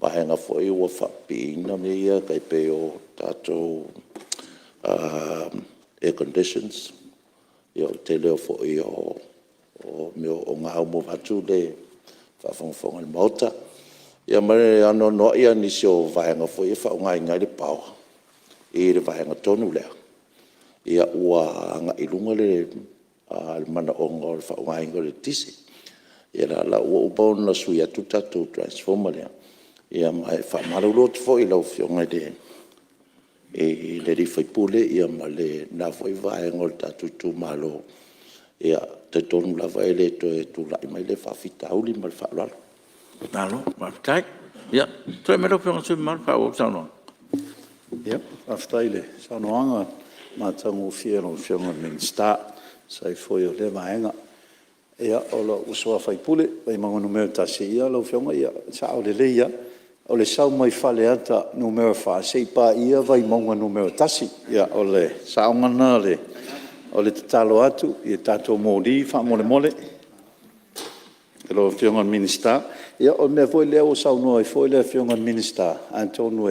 vaega foi ia ua faapipiiina mea ia e tai pei o tatou air conditions, o le tele foi o mea o gao vaeatu le faafogafoga a le Maota. Ia ma le anoanoai o nisi o vaega foi ia e faaaogaina ai le power i le vaega tonu lea, ua agai i luga le manaoga o le faaaogaina o le eletise. Ia la ua uma ona sui atu le tatou transformer lea, ma e faamalulu atu foi i lau Afioga i le sui usufono ma lena foi vaega o le tatou itumalo. E talitonu lava e le toe tulai mai lea faafitauli ma le faaaloalo. Malo faafetai. Ia, tulai mai lau Afioga i le sui usufono mamalu e faaauau le saunoaga. Faafetai i le saunoaga matagofie a lau Afioga i le Minisita e tusa ai foi o lea vaega. Ia, o lou uso a sui usufono Vaimauga 1, lau Afioga, e sao lelei lava. O le sau mai Faleata 4 seia paia Vaimauga 1. Ia o le saoga lena o le tatalo atu i tatou moli faamolemole lau Afioga i le Minisita. Ia o le mea foi lea ua saunoa ai foi le Afioga i le Minisita, atonu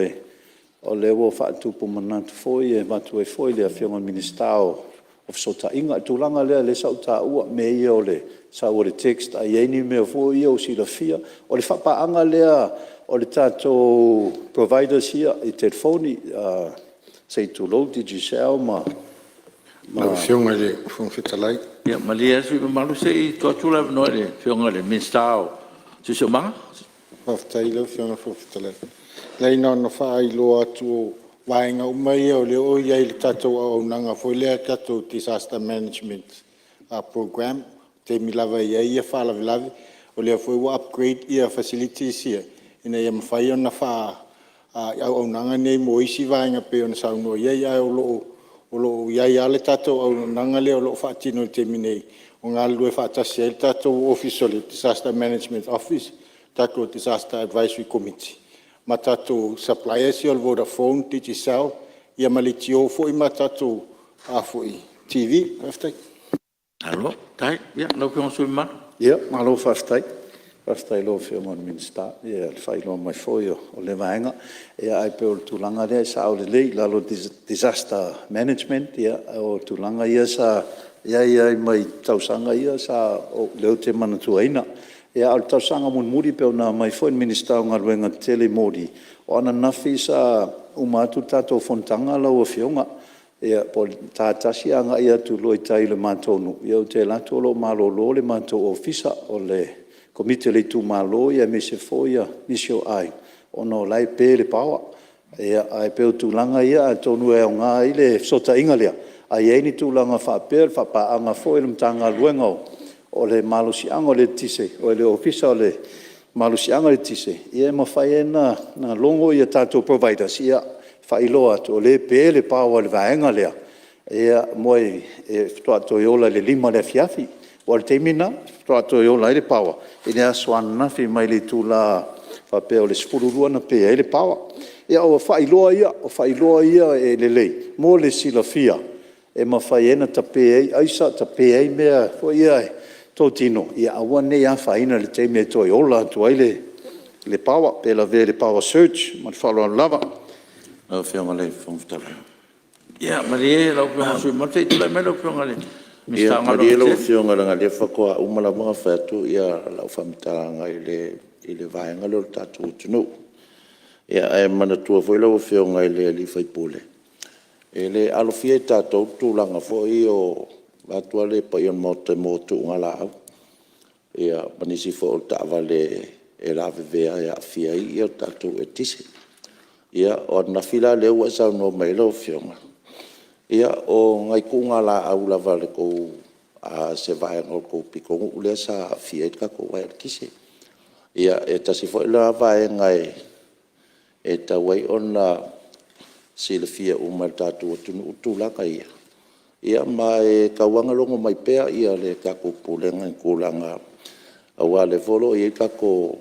o lea ua faatupu manatu foi e avatu ai foi i le Afioga i le Minisita o Fesootaiga. O le tulaga lea sa ou taua, mea ia o le sau o le text a i ai ni mea foi ia ua silafia. O le faapaaga lea o le tatou providers ia i telefoni se i tulou Digicel ma… Lau Afioga i le Fofoga Fetalai… Ia malie lava le sui usufono mamalu se i tuu atu le avanoa i le Afioga i le Minisita o Siosiomaga. Faafetai lau Afioga i le Fofoga Fetalai. Leai na ona faailoa atu o vaega uma ia o lea ua i ai i le tatou auaunaga foi lea tatou Disaster Management Programme i taimi lava e i ai faalavelave. O lea foi ua upgrade facilities ia ina ia mafai ona auaunaga nei mo isi vaega pei ona saunoa i ai. Ae o lo o i ai lava le tatou auaunaga lea o lo o faatino i le taimi nei o galulue faatasi ai le tatou Ofisa o le Disaster Management Office, tatou Disaster Advisory Committee ma tatou suppliers ia o le Vodafone, Digicel ia ma le leitio foi ma tatou TV. Faafetai. Malo faafetai. Ia lau Afioga i le sui usufono mamalu. Ia malo faafetai. Faafetai i lau Afioga i le Minisita i le faailoa mai foi o lea vaega. Ae pei o le tulaga lea e sao lelei i lalo o le Disaster Management o tulaga ia sa i ai lava mai tausaga ia lea ou te manatuaina. A o le talosaga mulimuli pei ona aumai foi e le Minisita o Galuega Tetele i moli, o ananafi sa uma atu le tatou fonotaga lau Afioga, po o le ta 1:00 agai atu loa i tai i le matou nuu, ia ou te alu atu o lo o malolo le matou ofisa, o le Komiti a le itumalo aemaise foi nisi o aiga ona o la e pe le power. Ae pei o tulaga ia atonu e aoga ai le fesootaiga lea, a i ai ni tulaga faapea o le faapaaga foi a le Matagaluega o le Malosiaga o le Eletise, oi le Ofisa o le Malosiaga o le Eletise, ia e mafai ai ona logo tatou providers, faailoa atu o lea e pe le power i le vaega lea, e faatoa toe ola i le 5:00 i le afiafi. Aua o le taimi lena faatoa toe ola ai le power i le aso ananafi mai le itula faapea o le 12:00 na pe ai le power. Ia o faailoa ia, o faailoa ia e lelei mo le silafia e mafai ai ona tape ai aisa, tape ai mea foi ia totino ia aua ne i afaina i le taimi e toe ola atu ai le power pe lavea i le power surge. Ma le faaaloalo lava. Lau Afioga i le Fofoga Fetalai… Ia malie lau Afioga i le sui usufono mamalu, se i tulai mai lau Afioga i le Minisita o Ia malie Galuega lau Tetele. Afioga leaga o lea faatoa uma lava ona fai atu lau faamatalaga i le vaega lea o le tatou atunuu. Ae manatua foi lau Afioga i le sui usufono, e le alofia e tatou le tulaga foi ia vaeatu lava le paia o le Maota i mea o tuugalaau ma nisi foi o taavale e lavevea e aafia ai le tatou eletise. Ia, o ananafi la lea ua e saunoa mai ai lau Afioga, ia o nai tuugalaau lava a se vaega o le tou pitonuu lea sa aafia ai le tatou uaea eletise. Ia, e tasi foi la vaega e tatau ai ona silafia uma e le tatou atunuu tulaga ia, ma e tatau lava ona logo mai pea le tatou Pulega i tulaga, aua o lea foi o lo o i ai tatou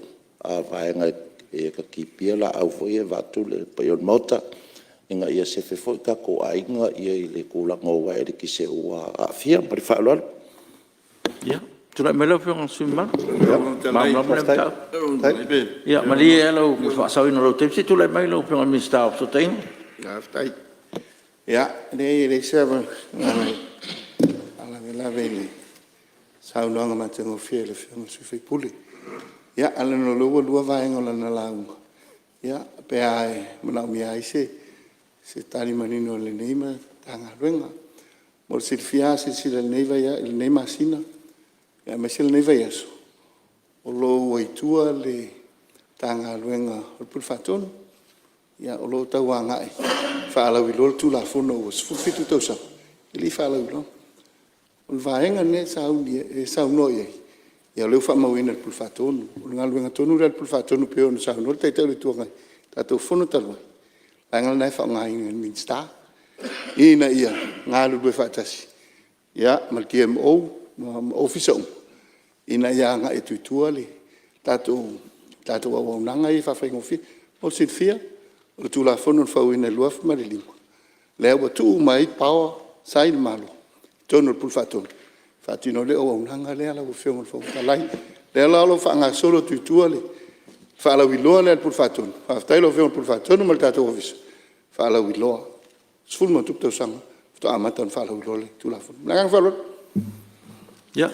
vaega e takiipia laau foi ia vaeatu le paia o le Maota, ina ia sefe foi tatou aiga i le tulaga o uaea eletise ua aafia. Ma le faaaloalo. Ia, tulai mai lau Afioga i le sui usufono mamalu. E malamalama lea mataupu. Ia malie lava mo le faasaoina o lou taimi, se i tulai mai lau Afioga i le Minisita o Fesootaiga. Faafetai. Ia, leai e leai se faalavelave i le saunoaga matagofie a le Afioga i le sui usufono. Ae leaga o lea ua lua vaega o lana lauga, pe a manaomia ai se tali manino a lenei Matagaluega. Mo le silafia a silasila i lenei masina aemaise lenei vaiaso, o lo o ua i tua le Matagaluega o le Pule Faatonu, o lo o tau agai e faalauiloa le Tulafono ua 17 tausaga e le i faalauiloa. O le vaega lea e saunoa i ai, o lea ua faamauina e le Pule Faatonu. O le galuega tonu lea a le Pule Faatonu e pei ona saunoa le Taitai o le Itu Agai i le tatou fono talu ai, o le vaega lena e faaaogaina e le Minisita ina ia galulue faatasi ma le DMO ma Ofisa uma ina ia agai atu i tua le tatou auaunaga ia e faafaigofie. Mo le silafia, o le Tulafono na faauuina i le 2005 lea ua tuu uma ai power sa i le Malo i totonu o le Pule Faatonu e faatino ai le auaunaga lea lau Afioga i le Fofoga Fetalai. O lea la o lo o faagasolo atu i tua le faalauiloa lea a le Pule Faatonu, faafetai i lau Afioga i le Pule Faatonu ma le tatou Ofisa, faalauiloa, 10+ tausaga faatoa amata ona faalauiloa le Tulafono. Ma le agaga faaaloalo. Ia,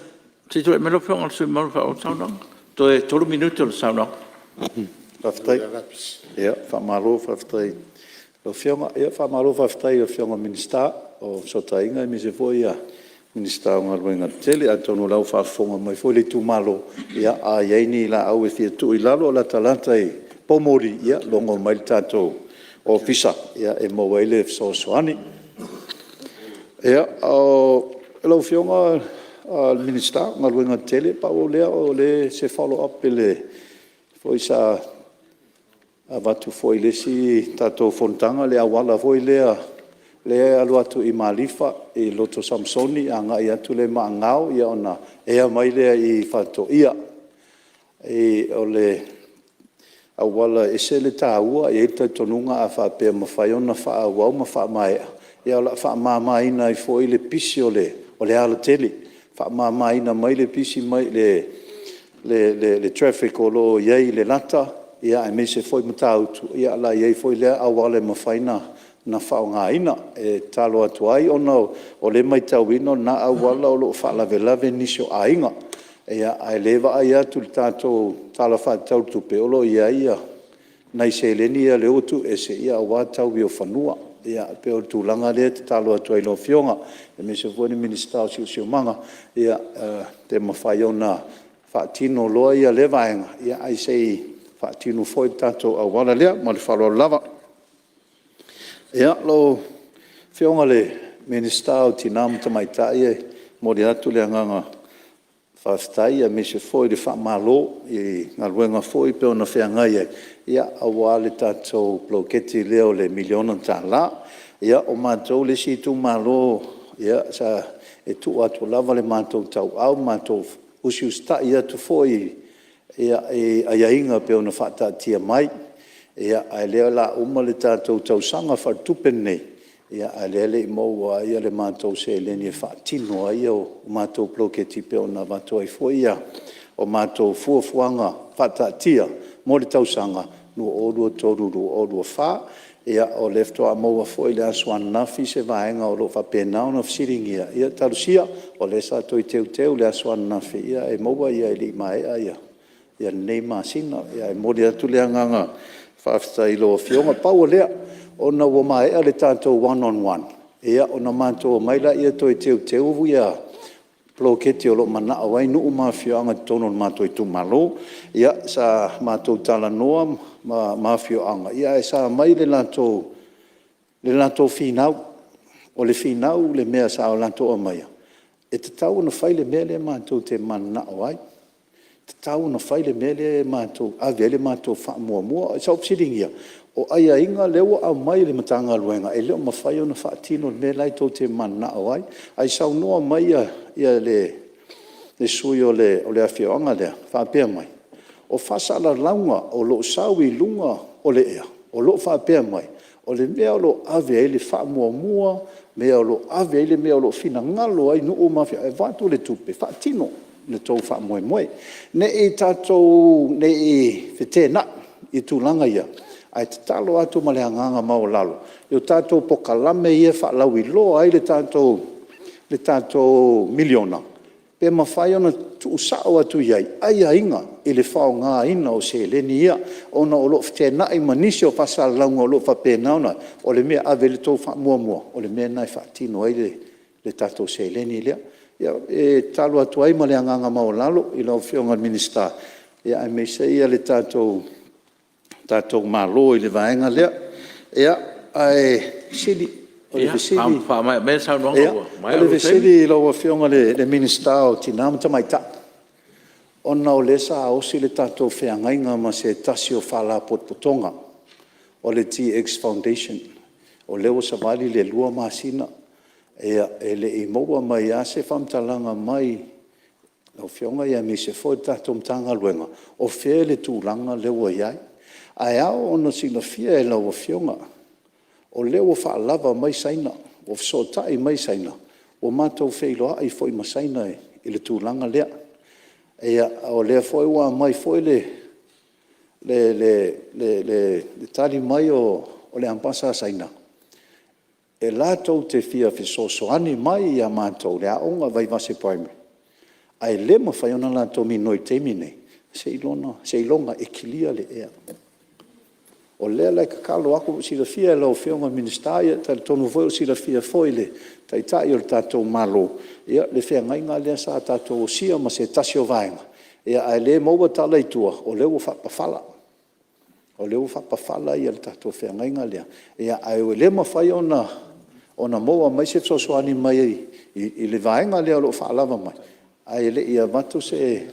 se i tulai mai lau Afioga i le sui usufono mamalu e faaauau le saunoaga. Toe 3 minute o le saunoaga. Faafetai. Ia faamalo faafetai i lau Afioga. Ia faamalo faafetai i lau Afioga i le Minisita o Fesootaiga aemaise foi le Minisita o Galuega Tetele. Atonu o la e ua faafofoga mai foi le itumalo, a i ai ni laau e fia tuu i lalo o latalata i poumoli, ia logo mai le tatou Ofisa e maua ai le fesoasoani. Ia, lau Afioga i le Minisita o Galuega Tetele, pau o lea o se follow up i le foi sa avatu foi i le isi tatou fonotaga le auala foi lea e alu atu i Malifa i le Loto Samasoni agai atu lea i Maagao ona ea mai lea i Faatoia. O le auala e ese le taua, e i ai le talitonuga a faapea e mafai ona faaauau ma faamaea, ia o le a faamamaina ai foi le pisi o le alatele, faamamaina mai le pisi mai le traffic o lo o i ai i Lelata aemaise foi Matautu, o le a i ai foi lea auala e mafai ona faaaogaina. E tatalo atu ai ona o lea e matauina o lena auala o lo o faalavelave nisi o aiga, a o lea e vaai atu i le tatou Tala Faatatau o le Tupe, o lo o i ai nai seleni ia o lea ua tuu ese aua le taui o fanua. Ia e pei o le tulaga lea e tatalo atu ai i lau Afioga aemaise foi le Minisita o le Siosiomaga, pe mafai ona faatino loa lea vaega, ae se i faatino foi le tatou auala lea. Ma le faaaloalo lava. Ia, lau Afioga i le Minisita o Tina ma Tamaitai, e momoli atu le agaga faafetai aemaise foi le faamalo i galuega foi e pei ona feagai ai aua le tatou poloketi lea o le $1 miliona. Ia o matou le isi itumalo e tuu atu lava le matou tauau ma matou usiusitai atu foi i aiaiga e pei ona faataatia mai. A o lea o le a uma le tatou tausaga faaletupe lenei, a o lea e le i maua lava le matou seleni e faatino ai matou poloketi pei ona avatu ai foi a matou fuafuaga faataatia mo le tausaga 2023/2024. Ia o lea faatoa maua foi i le aso ananafi se vaega o lo o faapena ona fesiligia, ia talosia, o lea sa toe teuteu i le aso ananafi ae maua e le i maea lenei masina. Ae momoli atu le agaga faafetai i lau Afioga. Pau o lea, ona ua maea le tatou one on one, ona matou omai lea toe teuteu poloketi o lo o manao ai nuu ma afioaga i totonu o le matou itumalo. Ia sa matou talanoa ma afioaga, ae sa aumai le latou finau. O le finau le mea sa latou aumaia, e tatau ona fai le mea lea matou te mananao ai, e tatau ona fai le mea lea e ave i ai le matou faamuamua. Sa ou fesiligia o aiaiga lea ua aumai e le Matagaluega e le o mafai ona faatino le mea la e tou te mananao ai. Ae saunoa mai le sui o le afioaga lea ma faapea mai, o faasalalauga o lo o sau i luga o le ea, o lo o faapea mai, o le mea o lo o ave i ai le faamuamua, mea o lo o ave i ai le mea o lo o finagalo ai nuu ma afioaga e avatu le tupe, faatino le tou faamoemoe. Ne i tatou feteenai i tulaga ia, ae tatalo atu ma le agaga maualalo i tatou polokalame ia e faalauiloa ai le tatou $1 miliona, Pe mafai ona tuusao atu i ai aiaiga i le faaaogaina o seleni ia, ona o lo o feteenai ma nisi o faasalalauga o lo o faapena ona… O le mea e ave i ai le tou faamuamua, o le mea lena e faatino ai le tatou seleni lea. E tatalo atu ai ma le agaga maualalo i lau Afioga i le Minisita aemaise le tatou Malo i le vaega lea. Ae o le fesili… Ia, faamaea maia le saunoaga ua maea O le lou taimi. fesili i lau Afioga i le Minisita o Tina ma Tamaitai, ona o lea sa osi le tatou feagaiga ma se tasi o Faalapotopotoga o le GX Foundation, o lea ua savali le 2 masina e le i maua mai lava se faamatalaga mai lau Afioga aemaise foi le tatou Matagaluega, o fea le tulaga lea ua i ai. Ae ao ona silafia e lau Afioga, o lea ua faalava mai Saina, ua fesootai mai Saina, ua matou feiloai foi ma Saina i le tulaga lea. O lea foi ua aumai foi le tali mai o le Amepasa a Saina, e latou te fia fesoasoani mai ia matou i le aoga o Vaivase Primary, ae le mafai ona latou migoi i le taimi lenei seiloga e clear le ea. O lea la e tatalo atu, ua silafia e lau Afioga i le Minisita, e talitonu foi ua silafia foi e le Taitai o le tatou Malo le feagaiga lea sa tatou osia ma se tasi o vaega, a o lea e maua tala i tua, o lea ua faapafala. O lea ua faapafala le tatou feagaiga lea, ae ua le mafai ona maua mai se fesoasoani mai le vaega lea o lo o faalava mai, ae le i avatu se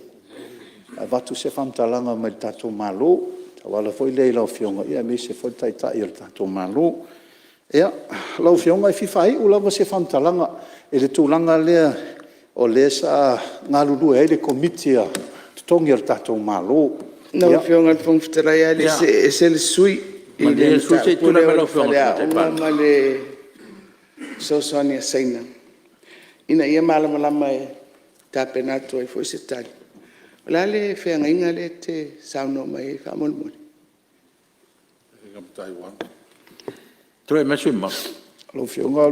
faamatalaga mai le tatou Malo e tauala foi lea i lau Afioga aemaise foi le Taitai o le tatou Malo. Ia, lau Afioga e fia faaiu lava se faamatalaga i le tulaga lea o lea sa galulue ai le Komiti o Totogi a le tatou Malo. Lau Afioga i le Fofoga Fetalai a o le i see ese le sui usufono i Malie le le sui usufono se i mataupu tulai lea mai o lau le Afioga i le Tamaitai faleaoga Palemia. ma le fesoasoani a Saina, ina ia malamalama e tapena atu ai foi se tali. O le a le feagaiga lea e te saunoa mai ai faamolemole? Tulai mai le sui usufono mamalu. Lau Afioga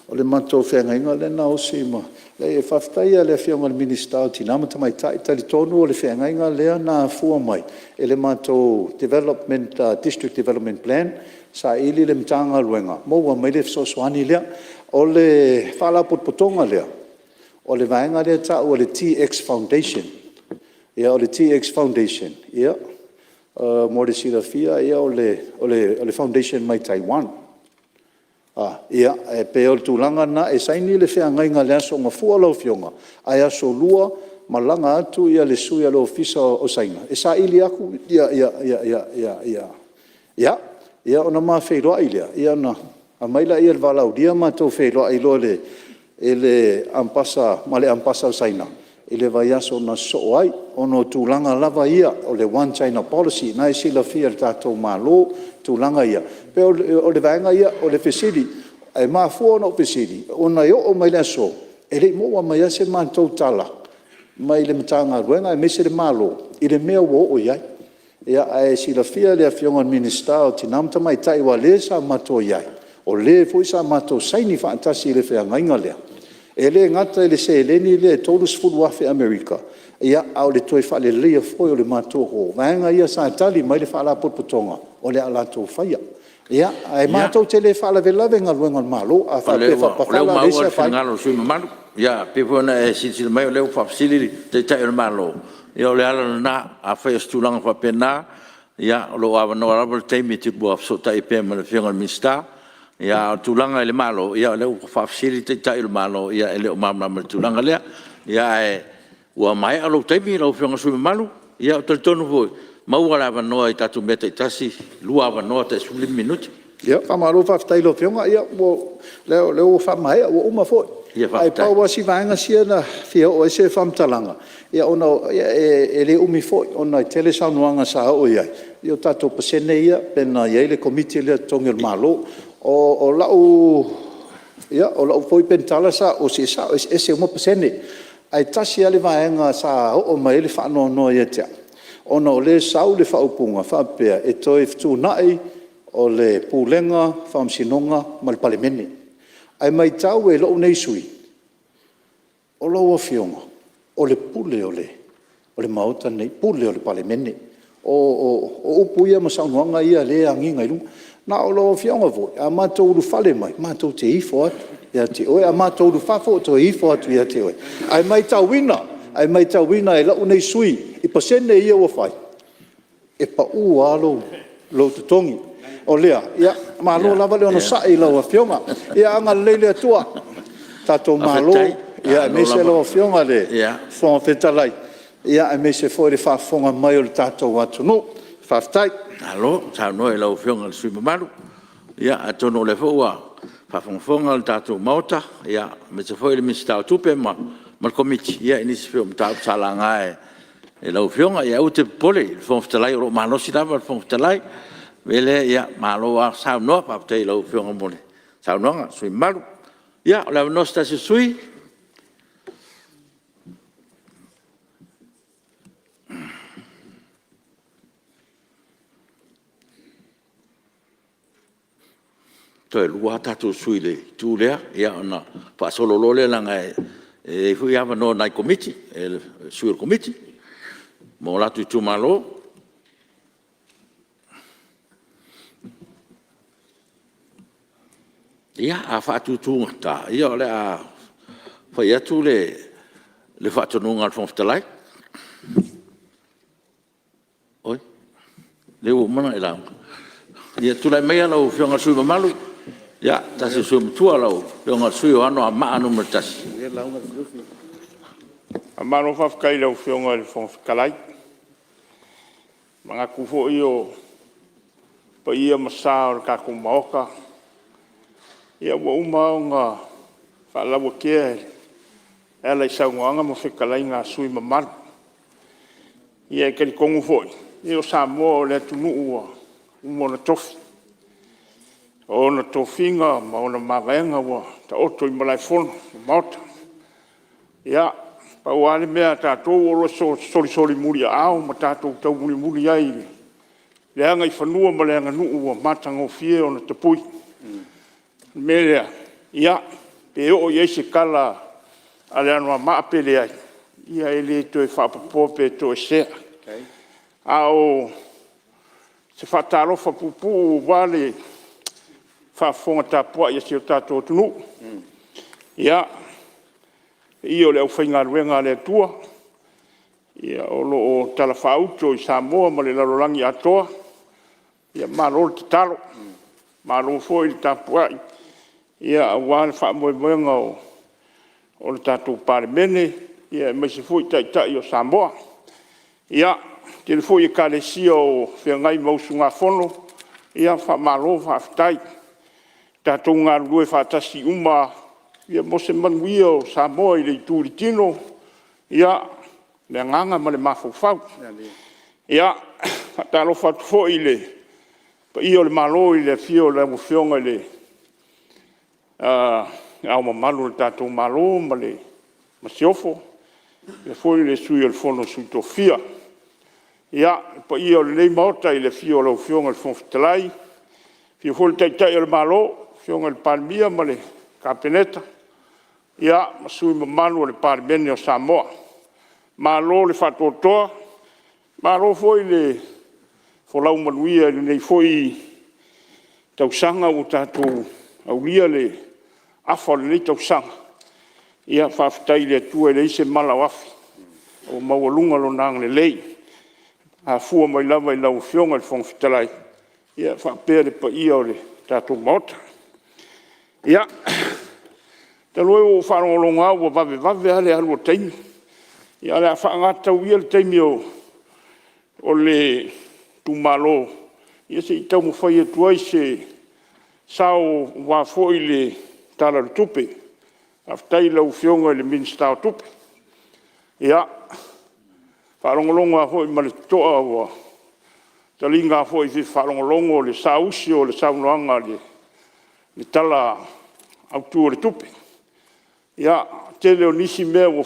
o le matou feagaiga lea na osi ma… Leai, e faafetai lava i le Afioga i le Minisita o Tina ma Tamaitai. E talitonu o le feagaiga lea na afua mai i le matou District Development Plan, saili le Matagaluega maua mai le fesoasoani lea. O le Faalapotopotoga lea, o le vaega lea e tau o le GX Foundation. O le GX Foundation, mo le silafia o le foundation mai Taiwan. E pei o le tulaga lena, e saini le feagaiga i le Aso Gafua lau Afioga, ae Aso Lua malaga atu le sui o le Ofisa o Saina e saili atu ia ona ma feiloai lea, ona aumai lea i le valaaulia matou feiloai loa ma le Amepasa o Saina i le vaiaso na sosoo ai, ona o tulaga lava ia o le One China Policy. O lena e silafia e le tatou Malo tulaga ia. E pei o le vaega ia o le fesili. E mafua ona ou fesili ona e oo mai le aso e le i maua mai lava se matou tala mai le Matagaluega aemaise le Malo i le mea ua oo i ai. Ae silafia e le Afioga i le Minisita o Tina ma Tamaitai aua o lea sa matou i ai, o le foi sa matou saini faatasi i le feagaiga lea. E le gata i le seleni lea e $30,000 Amerika, a o le toe faaleleia foi o le matou hall. O vaega ia sa tali mai le Faalapotopotoga o le a latou faia. Ae matou te le faalavelave i galuega a le Malo, a faapea e faapafala Ia, o lea ua e leai maua se le afaina. finagalo o le sui usufono mamalu. E pei foi ona e silasila mai o lea ua faafesili le Taitai o le Malo, ia o le ala lena. Afai o se tulaga faapena, o lo o avanoa lava le taimi e te lua fesootai ai pea ma le Afioga i le Minisita. A o le tulaga i le Malo, ia o lea ua faafesili le Taitai o le Malo, e le o malamalama i le tulaga lea. Ae ua maea lou taimi lau Afioga i le sui usufono mamalu. Ou te talitonu foi, maua le avanoa i tatou mea taitasi, e lua avanoa tai 15 minute. Ia faamalo faafetai i lau Afioga. Ia o lea ua faamaea ua uma foi. Ia faafetai. Ae pau lava si vaega sia na fia oo i ai se faamatalaga, ona e le umi foi ona e tele saunoaga sa oo i ai i tatou pasene ia pei ona i ai le Komiti lea o Totogi a le Malo. O lau foi penitala sa ou osi, e sao e eseese uma pasene, ae tasi lava le vaega sa oo mai ai le faanoanoa ia te au, ona o lea e sau le faaupuga e faapea, e toe fetuunai o le Pulega o Faamasinoga ma le Palemene. Ae maitau e lou nei sui O lau Afioga, o le pule o le Maota lenei, o le pule o le Palemene. O upu ia ma saunoaga ia o lea e agiga i luga. Ma o lau Afioga foi, a matou ulufale mai, matou te ifo atu ia te oe, a matou ulufafo ua toe ifo atu ia te oe. Ae maitauina e lou nei sui usufono i pasene ia ua fai, e pau lava lou totogi. O lea, malo lava le onosai i lau Afioga. Ia agalelei le Atua i le tatou Malo aemaise lau Afioga i le Fofoga Fetalai, aemaise foi o le faafofoga mai a le tatou atunuu. Faafetai. Malo saunoa i lau Afioga i le sui usufono mamalu. Ia atonu o lea foi ua faafogafoga le tatou Maota aemaise foi le Minisita o Tupe ma le Komiti i nisi foi o mataupu sa laga e lau Afioga. Ae aua e te popole i le Fofoga Fetalai o lo o malosi lava le Fofoga Fetalai. O le mea lea, ia malo lava saunoa, faafetai i lau Afioga mo le saunoaga i le sui usufono mamalu. Ia o le avanoa mo se tasi o sui usufono. Toe lua lava tatou sui i le itu lea ona faasolo loa lea leaga e i ai foi avanoa o nai Komiti, sui o le Komiti mo latou itumalo. Ia, a faatutugata, ia o le a fai atu le faatonuga a le Fofoga Fetalai. Oi, o lea ua uma ona e lauga. Ia tulai maia lau Afioga i le sui usufono mamalu, se tasi foi o sui usufono matua lau Afioga i le sui usufono mo Anoamaa 1. Faamalo faafetai i lau Afioga i le Fofoga Fetalai. E manatu foi o paia ma sa o le tatou Maota ua uma ona faalauatea e ala i saunoaga ma fetalaiga a sui usufono mamalu. Ia e talitonu foi, o Samoa o le atunuu ua uma ona tofi. O ona tofiga ma ona mavaega ua taoto i malaefono ma maota. Ia, pau lava le mea a tatou o lo o solisoli muliaao ma tatou taumulimuli ai i le agaifanua ma le aganuu ua matagofie ona tapui. O le mea lea, ia, pe oo i ai se tala a le Anoamaa pe leai, ia e le toe faapopoa pe toesea. A o se faatalofa puupuu aua le faafofoga tapuai a si o tatou atunuu. Ia, le paia o le aufaigaluega a le Atua o lo o talafaauto i Samoa ma le lalolagi atoa, malo le tatalo, malo foi le tapuai aua le faamoemoega o le tatou Palemene, aemaise foi Taitai o Samoa. Ia, e tele foi Ekalesia o feagai ma usugafono, ia faamalo faafetai. Tatou galulue faatasi uma lava mo se manuia o Samoa i le itu i le tino, le agaga ma le mafaufau. Ia, e faatalofa atu foi i le paia o le Malo i le afio o lau Afioga i Le Ao Mamalu o le tatou Malo ma le Masiofo, faapea foi le Sui o le Fono a Sui Tofia. Ia, le paia o lenei Maota i le afio o lau Afioga i le Fofoga Fetalai, afio foi le Taitai o le Malo, le Afioga i le Palemia ma le Kapeneta ma sui usufono mamalu o le Palemene o Samoa. Malo le faatoatoa, malo foi le folau manuia i lenei foi tausaga ua tatou aulia le afa o lenei tausaga. Faafetai i le Atua e leai se mala o afi, ua maualuga Lona agalelei e afua mai lava i lau Afioga i le Fofoga Fetalai faapea le paia o le tatou Maota. Ia, talu ai ua ou faalogologo lava ua vavevave lava le alu o le taimi, ae o le a faaaoga tatau ia le taimi o le itumalo se i taumafai atu ai se sao aua foi le Tala o le Tupe. Faafetai i lau Afioga i le Minisita o Tupe. Ia, e faalogologo lava foi ma le totoa ua taliga foi i le faalogologo le saausi o le saunoaga i le Tala Autu o le Tupe. Ia, tele o nisi mea ua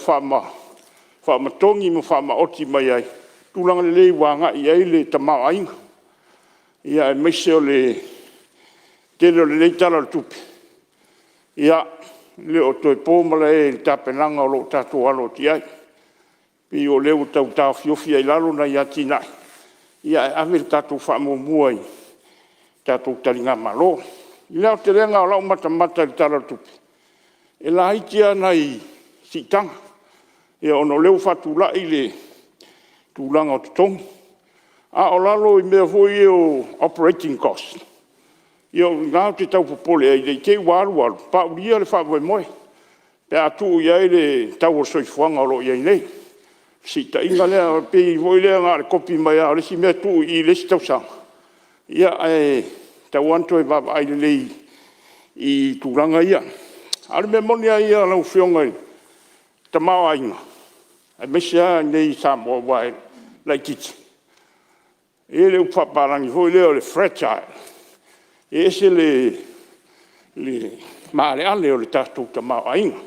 faamatogi ma faamaoti mai ai tulaga lelei ua agai i ai le tamaoaiga, aemaise o le tele o lenei Tala o le Tupe. le o toe po malae i le tapenaga o lo o tatou alo atu i ai. E pei o lea ua tau taofiofi ai i lalo nai atinae, ae ave le tatou faamuamua i tatou taligamalo. I le aotelega o lau matamata i le Tala o le Tupe, e laiti lava nai siitaga, ona o lea ua faatulai le tulaga o totogi, a o lalo i mea foi ia o operating cost, ia o i ina ou te tau popole ai ne i te i ua alu alu paulia le faamoemoe pe a tuu i ai le tau o le soifuaga o lo o i ai nei. Le fesiitaiga lea, e pei foi lea na o le kopi mai lava o le isi mea tuu i i i le isi tausaga, ae tatau lava ona toe vaavaai lelei i tulaga ia. A o le mea moni lava ia lau Afioga i le tamaoaiga, aemaise lava i inei i Samoa aua e laitiiti, e i ai le upu faapapalagi foi lea o le fragile, e ese le maaleale o le tatou tamaoaiga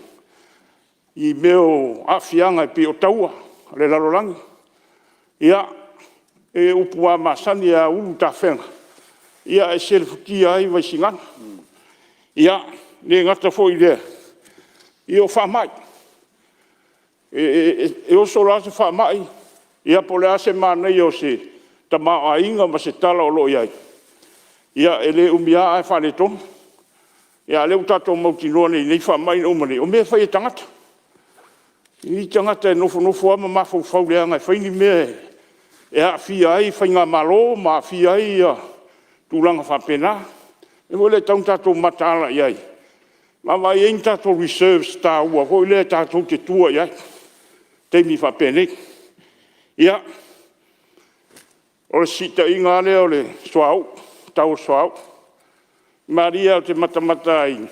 i mea o aafiaga e pei o taua a le lalolagi. Ia, o upu lava masani a ulu tafega, e selefutia ai Vaisigano. Ia, e le gata foi i lea, o faamai. E oso loa se faamai, ia po o le a se manaia o se tamaoaiga ma se tala o lo o i ai, ia e le umi lava ae faaletonu. A o lea ua tatou mautinoa nei i nei faamai na uma nei, o mea e fai e tagata. E i ai tagata e nofonofo lava ma mafaufau leaga e fai ni mea e aafia ai faigamalo ma aafia ai tulaga faapena. O le mea foi lea e tatau ona tatou mataala i ai, vaavaai i ai ni tatou reserves taua foi lea tatou te tua i ai i taimi faapenei. Ia, o le fesiitaiga lava lea o le suauu, le tau o le suauu. E malie lava ou te matamata lava i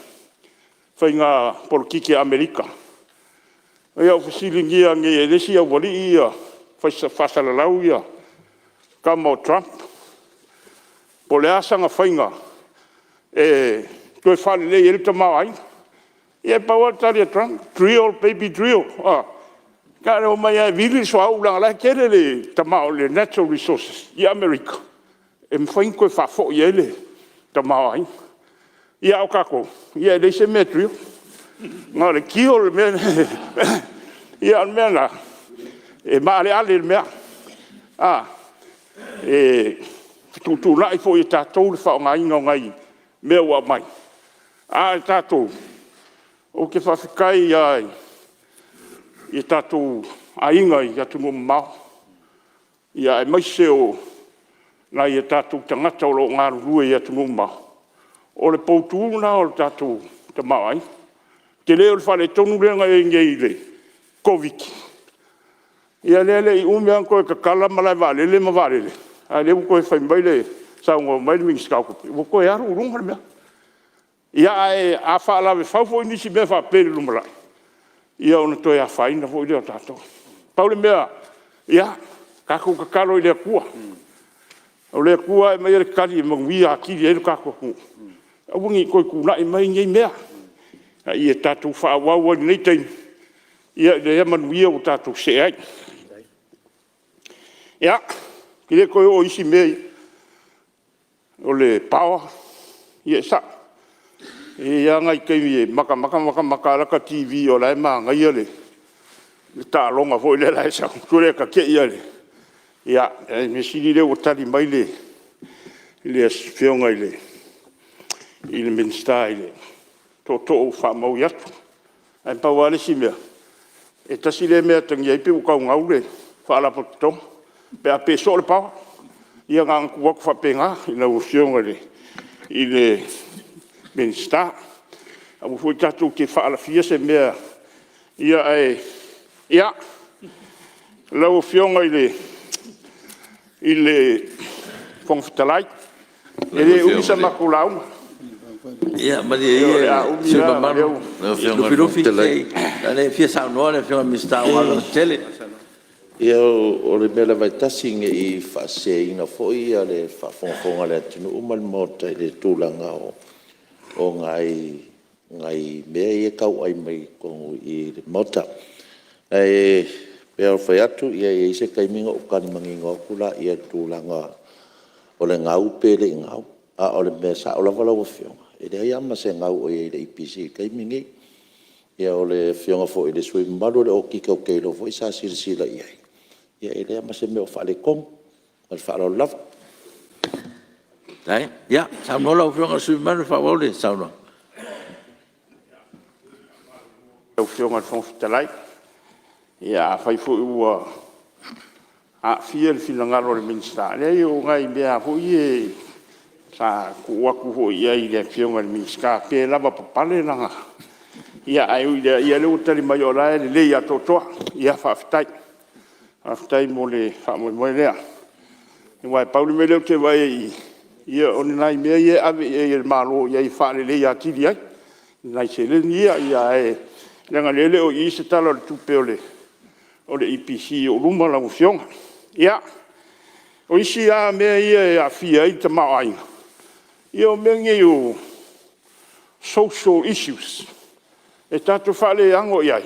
faiga polokiki a Amerika. Ia ua fesiligia nei e le isi aualii ia faasalalau le tama o Trumph, po o le a sana faiga e toe faalelei ai le tamaoaiga. Ia e pau lava le tali a Trump, drill baby drill. Na ona omai lava e vili le suauu leaga o la e tele le natural resources i Amerika e mafai ona toe faafoi ai le tamaoaiga. Ia a o tatou, e leai se mea e drill, na o le deal le mea lea. Ia o le mea lena, e maaleale le mea, e fetuutuunai foi e tatou le faaaogaina o nai mea ua aumai, a o tatou, ou te faafetai lava i o tatou aiga i atunuu mamao, aemaise o nai o tatou tagata o lo o galulue i atunuu mamao, o le poutu lena o le tatou tamaoaiga. O le tele o le faaletonu lea na i ai nei i le Koviti-19, ia lea e le i umi lava ona toe tatala malaevaalele ma vaalele, a o lea ua toe fai mai saunoa mai le Minisita o Tupe, ua toe alu i luga le mea. Ia ae a faalavefau foi nisi mea faapea i le lumanai, ia ona toe afaina foi lea o tatou. Pau le mea, ia tatou tatalo i le Atua, o le Atua e aumaia le tali e manuia atili ai le tatou atunuu, aua ne i toe tulai mai nei mea, a ia tatou faaauau ai i lenei taimi i lea manuia ua tatou see ai. Ia, ou te le toe oo i isi mea ia. O le power, ia e sao, e i ai lava nai taimi e matamata matamata lava lata TV o la e manaia le taaloga foi lea la e sau, ona toe te'i lava lea. Ia, o le mea sili o lea ua tali mai le Afioga i le Minisita i le tootoo ua faamaui atu. Ae pau lava le isi mea, e tasi lea mea e atagia ai pei ua tau gau le faalapotopotoga pe a pe soo le power. Ia na ona tuu atu faapena i lau Afioga i le Minisita. Aua foi tatou te faalafia se mea, ae… Ia, lau Afioga i le Fofoga Fetalai, e le umi sa matou lauga. Ia malie O le ia a le umi sui usufono lava o mamalu lea ua… Lufilufi, leaga o lea e fia saunoa le Afioga i le Minisita o Galuega Tetele. Ia o le mea lava e tasi, ne i faaseseina foi le faafogafoga a le atunuu ma le Maota i le tulaga o nai mea ia e tau ai mai totonu i i le Maota. Ae pei ona ou fai atu, e i ai se taimi ona ou tali manino atu lea i le tulaga o le gau pe le i gau. A o le mea sao lava lau Afioga, e leai lava ma se gau o i ai i le EPC i le taimi lenei. Ia o le Afioga foi i le sui usufono mamalu o le Okika ou te iloa foi sa silasila i ai, ia e leai lava ma se mea o faaletonu. Ma le faaaloalo lava. Faafetai. Ia, saunoa lau Afioga i le sui usufono mamalu e faaauau le saunoaga. Lau Afioga i le Fofoga Fetalai, ia afai foi ua aafia le finagalo o le Minisita, e leai o nai mea lava foi ia sa tuu atu foi i ai i le Afioga i le Minisita pe lavapapale lana… Ae ui i lea, o lea ua tali mai o la e lelei atoatoa. Ia faafetai. Faafetai mo le faamoemoe lea. Aua e pau le mea lea ou te vaai ai i i, o ni nai mea ia e ave i ai e le Malo e faaleleia atili ai nai seleni ia, ae leaga o lea e le o i i se Tala o le Tupe o le EPC o i luma lau Afioga. Ia, o isi lava mea ia e aafia ai le tamaoaiga, ia o mea nei o social issues e tatou te faaleano i ai,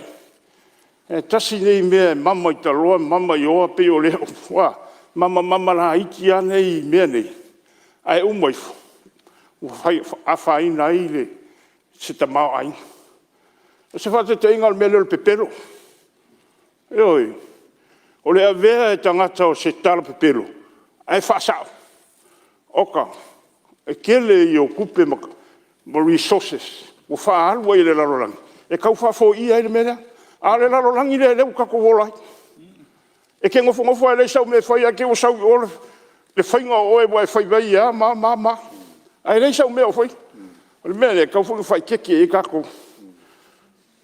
ae tasi lenei mea e mama i taloa mama i o, pei o le ua mama laiti lava nei mea nei, ae uma ifo ua afaina ai se tamaoaiga. O se faataitaiga o le mea lea o le pepelo. Ioe. O le avea e tagata o se tala pepelo ae faasao, oka, e tele ia o tupe ma resources ua faaalu ai e le lalolagi e tau faafoia ai le mea lea. A o le lalolagi lea ua tatou ola ai. E te nofonofo lava e leai sau mea e fai ae te i ua sau i o le faiga o oe ua e fai mai ai a ma a ma a, ae leai sau mea o faia. O le mea lea, e tatau foi ona faaeteete i ai tatou,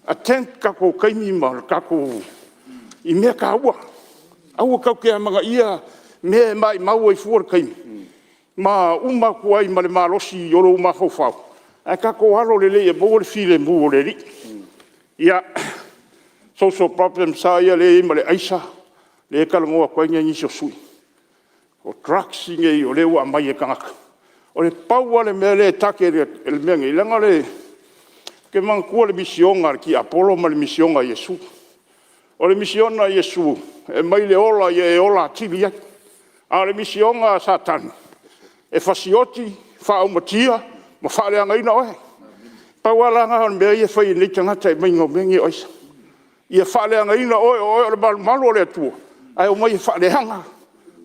attend tatou taimi ma tatou i mea taua. Aua tatou te amanaia mea e maumau ai fua le taimi ma uma atu ai ma le malosi o lou mafaufau, ae tatou alo lelei ia maua le filemu o le Alii. Ia, social problems lava ia lea e i ai ma le aisa, lea e talanoa atu ai nisi o sui usufono. O drugs nei o lea ua aumai e tagata. Na pau lava le mea lea e target e le mea lenei, leaga ou te manatua le misiona a le tiapolo ma le misiona a Iesu. O le misiona a Iesu, e aumai le ola ia e ola atili ai. A o le misiona a Satani, e fasioti, faaumatia ma faaleagaina oe. Pau lava la lena o le mea ia e fai e nei tagata i le aumaiga o mea nei o aisa, ia faaleagaina oe o oe o le malumalu o le Atua, ae omai e faaleaga,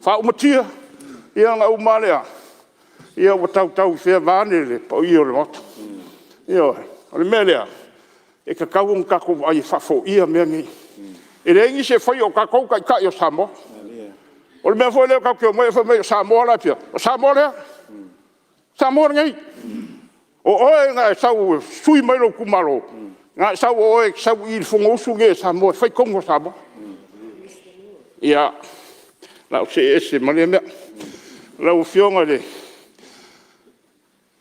faaumatia, ia ona uma lava lea ua tautau i fea vaeane le paia o le Maota. Ioe. O le mea lea, e tatau ona tatou vaai e faafoia mea nei. E leai nisi e faia, o tatou o taitai o Samoa. O le mea foi lea tatou te omai ae fai mai o Samoa la e fia… O Samoa lea? O Samoa lenei. O oe na e sau e sui mai lou itumalo, na e sau o oe e te sau i i le Fonousu lenei a Samoa e fai tonu a Samoa. Ia, o le a ou see ese ma lea mea. Lau Afioga i le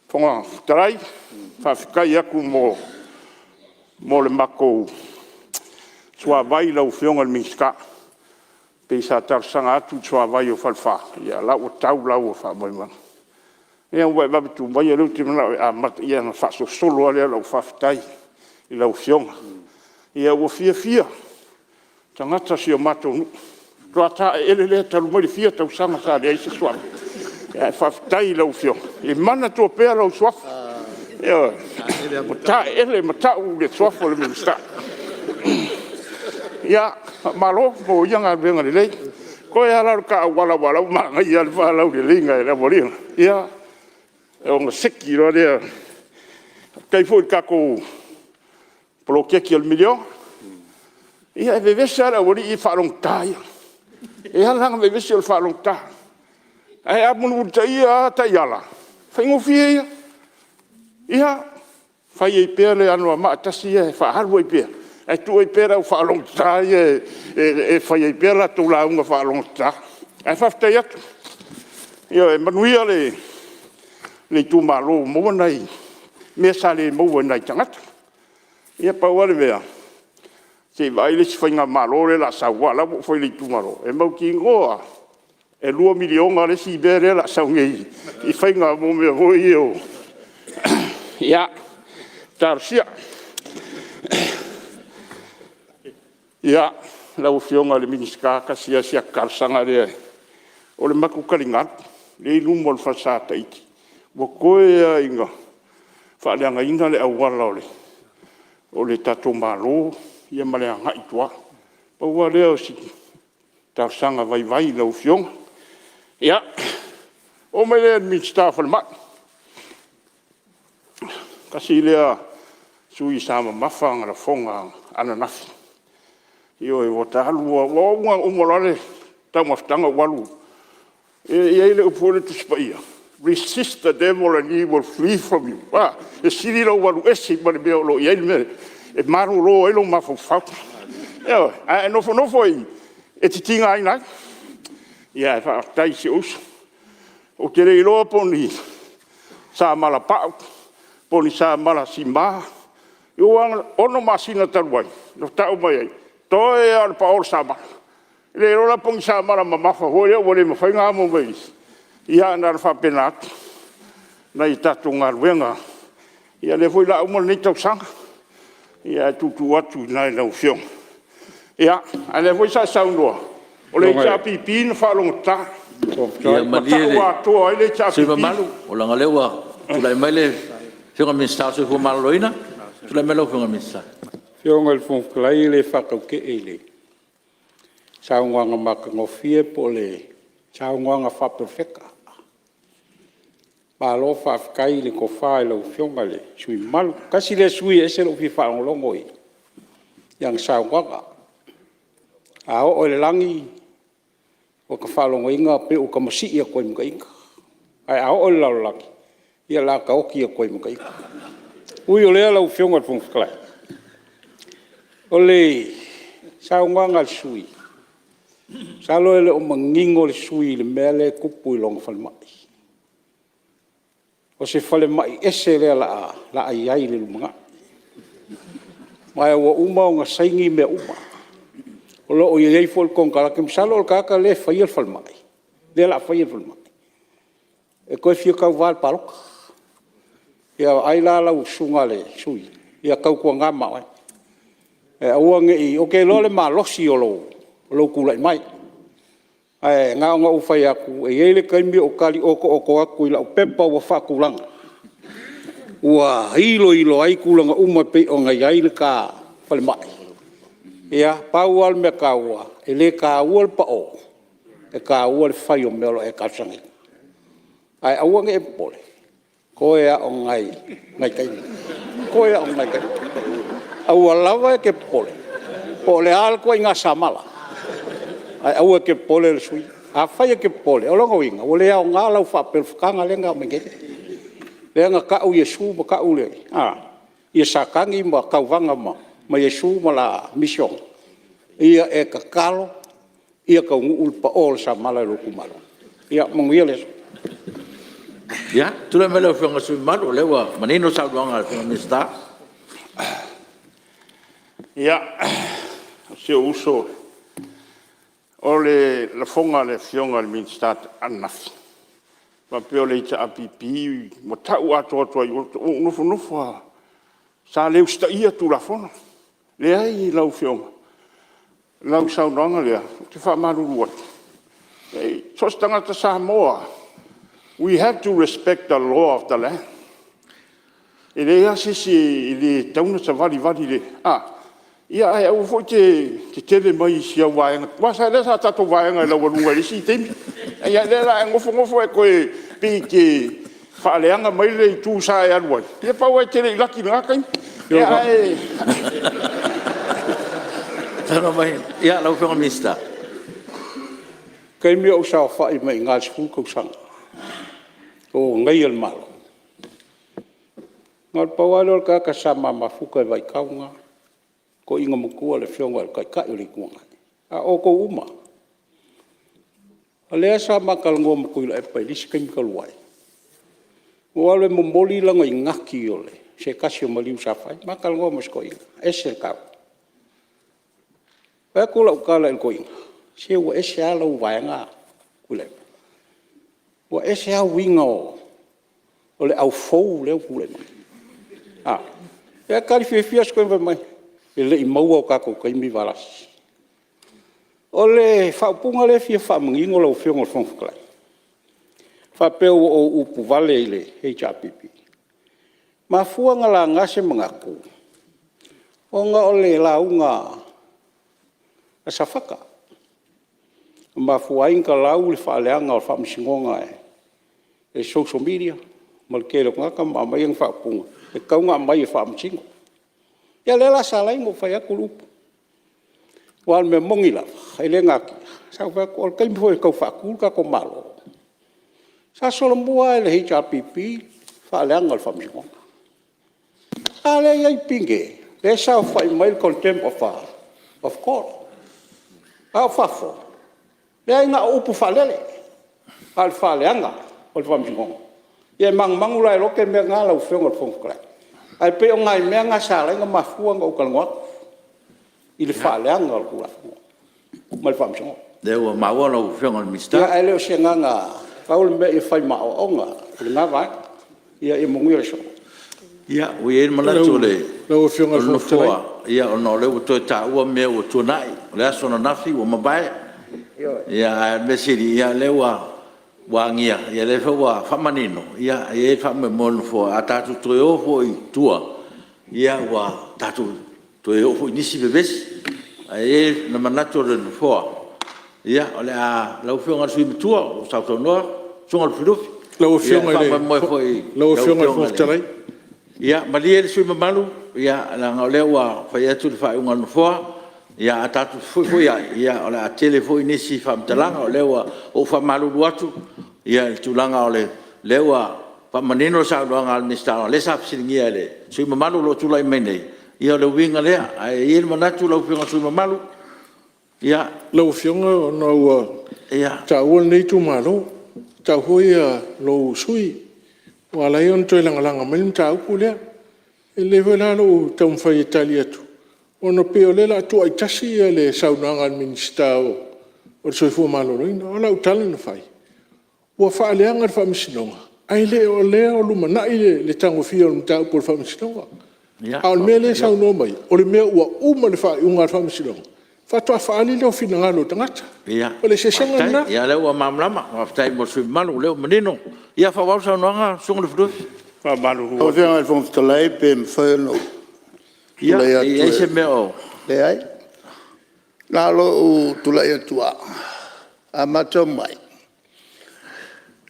Fofoga Fetalai, faafetai atu mo le matou suavai lau Afioga i le Minisita. E pei sa talosaga atu i le suavai o Falefa, ia o la e ua tau lau o le faamoemoega. Ia ua e vave tu mai o lea ou te manao e amata, ia ona faasolosolo lava lea o lau faafetai i lau Afioga. Ia ua fiafia tagata o si o matou nuu, matua taeele lea talu mai le fia tausaga sa leai se suavai. Ae faafetai i lau Afioga, e manatua pea lou suafa. Ioe. Ua taeele ma tau le suafa o le Minisita. Ia, faamalo mo ia galuega lelei. Toe lava la o le ta auala aua o la e ua manaia lava le faalauleleiga e le aualii ia, ona seki loa lea. Faafetai foi i le tatou poloketi o le miliona. Ia e vevesi lava le aualii ia i le faalogogata ia. E ala la ona vevesi o le faalogogata. Ae a mulimulitaia lava taiala, o le faigofie ia. Ia, fai ai pea le Anoamaa 1 ia e faaalu ai pea, ae tuu ai pea le au faalogogata ia e fai ai pea latou lauga faalogogata. Ae faafetai atu. Ioe. Manuia le itumalo ua maua nai mea sa le maua e nai tagata. Ia pau lava le mea, se i vaai le isi faigamalo lea o le a sau, aua o la e ua ou fai i le itumalo, e mautinoa lava e $2 miliona le isi mea lea o le a sau nei i faiga mo mea foi ia o… Ia, talosia. Ia, lau Afioga i le Minisita, tasi lava si ata talosaga lea, o le matou taligalu lea e i luma o le falesa Taiti, ua toe lava ina faaleagaina le auala o o le tatou Malo ma le agai i tua. Pau lava lea o si talosaga vaivai i lau Afioga. Ia, oo mai lea i le Minisita o Falemai. Tasi lea sui usufono sa mamafa ana lafoga ananafi. Ioe, ua ta alu lava, ua uma loa le taumafataga ou alu, e i ai le upu foi lea o le Tusi Paia, resist the devil and he will flee from you. E sili lou alu ese ma le mea o lo o i ai le mea lea, e malolo ai lou mafaufau. Ioe, ae a e nofonofo ai i i, e te tigaina ai. Ae faafetai i si ou uso. Ou te le iloa po o ni samala pau po o ni samala sima, aua e 6 masina talu ai na tau mai ai, toe lava o le pao o le samala. E le iloa la po o ni samala mamafa foi lea ua le mafai ona amo mai e isi, ia ae na ona faapena atu. Nai a tatou galuega, ia o lea foi o le a uma lenei tausaga, ae tuutuu atu i ina i lau Afioga. A o lea foi sa e saunoa, o le HRPP na faalogotata, Ia na malie tau le atoa ai le sui usufono HRPP. mamalu, leaga o lea ua tulai mai le Afioga i le Minisita o le Soifua Maloloina. Tulai mai lau Afioga i le Minisita. Lau Afioga i le Fofoga Fetalai e le faatautee i le saunoaga matagofie po o le saunoaga faa-Perofeta. Malo faafetai i le tofa i lau Afioga i le sui usufono mamalu. Tasi lea sui usufono e ese lou fia faalogologo i ana saunoaga. A oo i le lagi, ua ta faalogoina pei ua ta masii atu ai ma ita, ae a oo i le lalolagi, ia o le a ta oti atu ai ma ita. Ui o lea lau Afioga i le Fofoga Fetalai, o le saunoaga a le sui usufono, masalo e le o manino le sui usufono i le mea lea e tupu i lona falemai. O se falemai ese lea o le a i ai i le lumanai, ma ua uma ona saini mea uma. O lo o i ai foi le konekarate, masalo o le tagata lea e faia le falemai, lea o le a faia le falemai, e toe fia tauva i le palota. Ia vaai la lau susuga i le sui usufono, ia tautuana ma oe, e aua ne i… Ou te iloa le malosi o lou tulai mai, ae na ona ou fai atu, e i ai le taimi ou tali otooto atu i lau pepa ua faatulaga, ua iloilo ai tulaga uma e pei ona i ai le ta falemai. Ia, pau lava le mea taua, e le taua le pao, e taua le fai o mea o lo o e talosagaina. Ae aua ne i e popole, toe lava o ni nai taimi, toe lava o ni nai taimi. Aua lava e te popole po o le a le ituaiga samala, ae aua e te popole le sui usufono. Afai e te popole, o lona uiga, ua le aoga lau faaperofetaga lea na aumai nei, lea na tau Iesu ma tau Satani ma tauvaga ma Iesu ma la misiona, ia e tatalo ia taunuu le pao o le samala i lou itumalo. Ia manuia le aso. Ia, tulai mai lau Afioga i le sui usufono mamalu o lea ua manino le saunoaga a le Minisita. Ia, si ou uso, o le lafoga a le Afioga i le Minisita ananafi e faapea o le HRPP ua tau atoa ai, ua ou nofonofo lava, sa le usitaia Tulafono. Leai lau Afioga, o lau saunoaga lea, ou te faamalulu atu, so o se tagata Samoa lava, we have to respect the law of the land. E leai lava se isi e le tatau ona savalivali i le… ae aua foi e te tetele mai i si au vaega, aua o lea sa tatou vaega i le laualuga i le isi taimi. A o lea o le a e nofonofo ae toe pei e te faaleaga mai le itu sa e alu ai, ia pau lava e te le i laki i lena taimi. Ae… Saunoa mai lau Afioga i le Minisita. I le taimi a o ou saofai mai i ina i le 10 tausaga o ou agaia le Malo, na o le pau lava lea o le tagata sa ma mafuta i le vaitau lena, o le toeaina matua le Afioga i le Taitai o le Itu Agai, a o outou uma lava, o lea sa ma talanoa ma Tuilaepa i le isi taimi talu ai, na ou alu e momoli lana inati o se tasi o maliu sa fai, ma talanoa ma si toeaina, e ese le taua. Fai atu lau tala i le toeaina, se ua ese lava lau vaega Tuilaepa, ua ese lava uiga o le au fou lea ua tulai mai. Ia e tali fiafia lava si toeaina fai mai, e le i maua o tatou taimi Valasi. O le faaupuga lea e fia faamanino lau Afioga i le Fofoga Fetalai, faapea ua ou upu vale i le HRPP. E mafua ona laga se manatu, Ona o le lauga a Safata na mafua ai ona talau le faaleaga o le Faamasinoga e le social media ma le tele o tagata ma aumai ana faaupuga e tatau ona aumai e faamasino. Ia lea la sa ala ai ona ou fai atu le upu. Aua o le mea moni lava, e le natia, sa ou fai atu o le taimi foi na tau faatu le tatou Malo, sa solomua lava i le HRPP le faaleaga o le Faamasinoga. A lea e i ai pine lea e saofai mai le Contempt of Court. A o fafo, leai na o upu faalele, a o le faaleaga o le Faamasinoga. Ia e manumanu la e Lote mea na lau Afioga i le Fofoga Fetalai. Ae pei o nai mea na sa ala ai ona mafua ona ou talanoa atu i le faaleaga o le Tulafono ma le Faamasinoga. Ia, o lea ua maua lau Afioga i le Minisita. Ia ae le o se agaga… Pau o le mea ia fai ma aoaoga i lena vaega. Ia manuia le aso. Ia, ua i ai le manatu o le Lau Afioga i le Fofoga Fetalai… Nofoa, ona o lea ua toe taua mea ua tuanai, o le aso ananafi ua mavae. Ae o le mea sili o lea ua agia, o lea foi ua faamanino. Ia e i ai le faamoemoe o le Nofoa, a tatou toe o foi i tua, ua tatou toe oo foi i nisi vevesi. Ae i ai le manatu o le Nofoa, ia o le a… Lau Afioga i le sui usufono matua o lo o sausaunoa, lau Susuga Lufilufi. Lau E faamoemoe foi i Afioga lau i le Afioga Fofoga i le… Fetalai… Ia malie le sui usufono mamalu, leaga o lea ua fai atu le faaiuga a le Nofoa. A tatou fefuifuiai o le a tele foi nisi faamatalaga. O lea ua ou faamalulu atu i le tulaga o lea ua faamanino le saunoaga a le Minisita ona o lea sa fesiligia e le sui usufono mamalu o lo o tulai mai nei. Ia o le uiga lea, ae i ai le manatu lau Afioga i le sui usufono mamalu, ia… Lau Afioga ona ua taua lenei itumalo, taua foi lou sui usufono ua ala ai ona toe lagalaga mai le mataupu lea. E lelei foi la lou taumafai e tali atu ona pei o lea o le a tuuaitasi le saunoaga a le Minisita o le Soifua Maloloina. O lau tala na fai, ua faaleaga le Faamasinoga ae le o lea o lumanai le tagofia o le mataupu a le Faamasinoga. A o le mea lea e saunoa mai ai, o le mea ua uma le faaiuga a le Faamasinoga faatoa faaali lea o finagalo o tagata. O le eseesega lena. Faafetai, o lea ua malamalama. Faafetai mo le sui usufono mamalu o lea ua manino. Ia faaauau le saunoaga lau Susuga Lufilufi. Lau Afioga i le Fofoga Fetalai pe mafai ona ou Ia, tulai e atu i ai se e… mea o… Leai, na o lou tulai atu lava, a matau mai,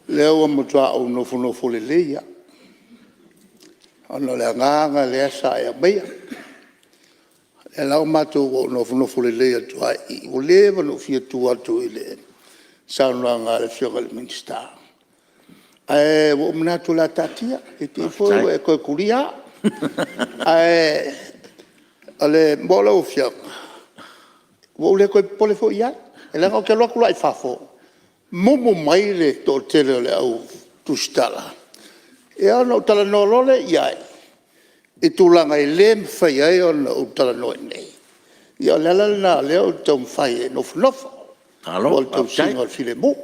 o lea ua matua ou nofonofo lelei lava ona o le agaga lea sa e aumaia. O lea la ua ou nofonofo lelei atu lava i i, ua leva ona ou fia tu atu i le saunoaga a le Afioga i le Minisita, ae ua ou manatu o le a taatia i te i foi ua e toe tulia au. Ae mo lau Afioga, ua ou le toe popole foi i ai, leaga ou te alu atu la i fafo, mumu mai le toatele o le au tusitala, ia ona ou talanoa loa lea i ai i tulaga e le mafai ai ona ou talanoa i inei. Ia o le ala lena o lea ou te taumafai e nofonofo mo le tausiga o le filemu.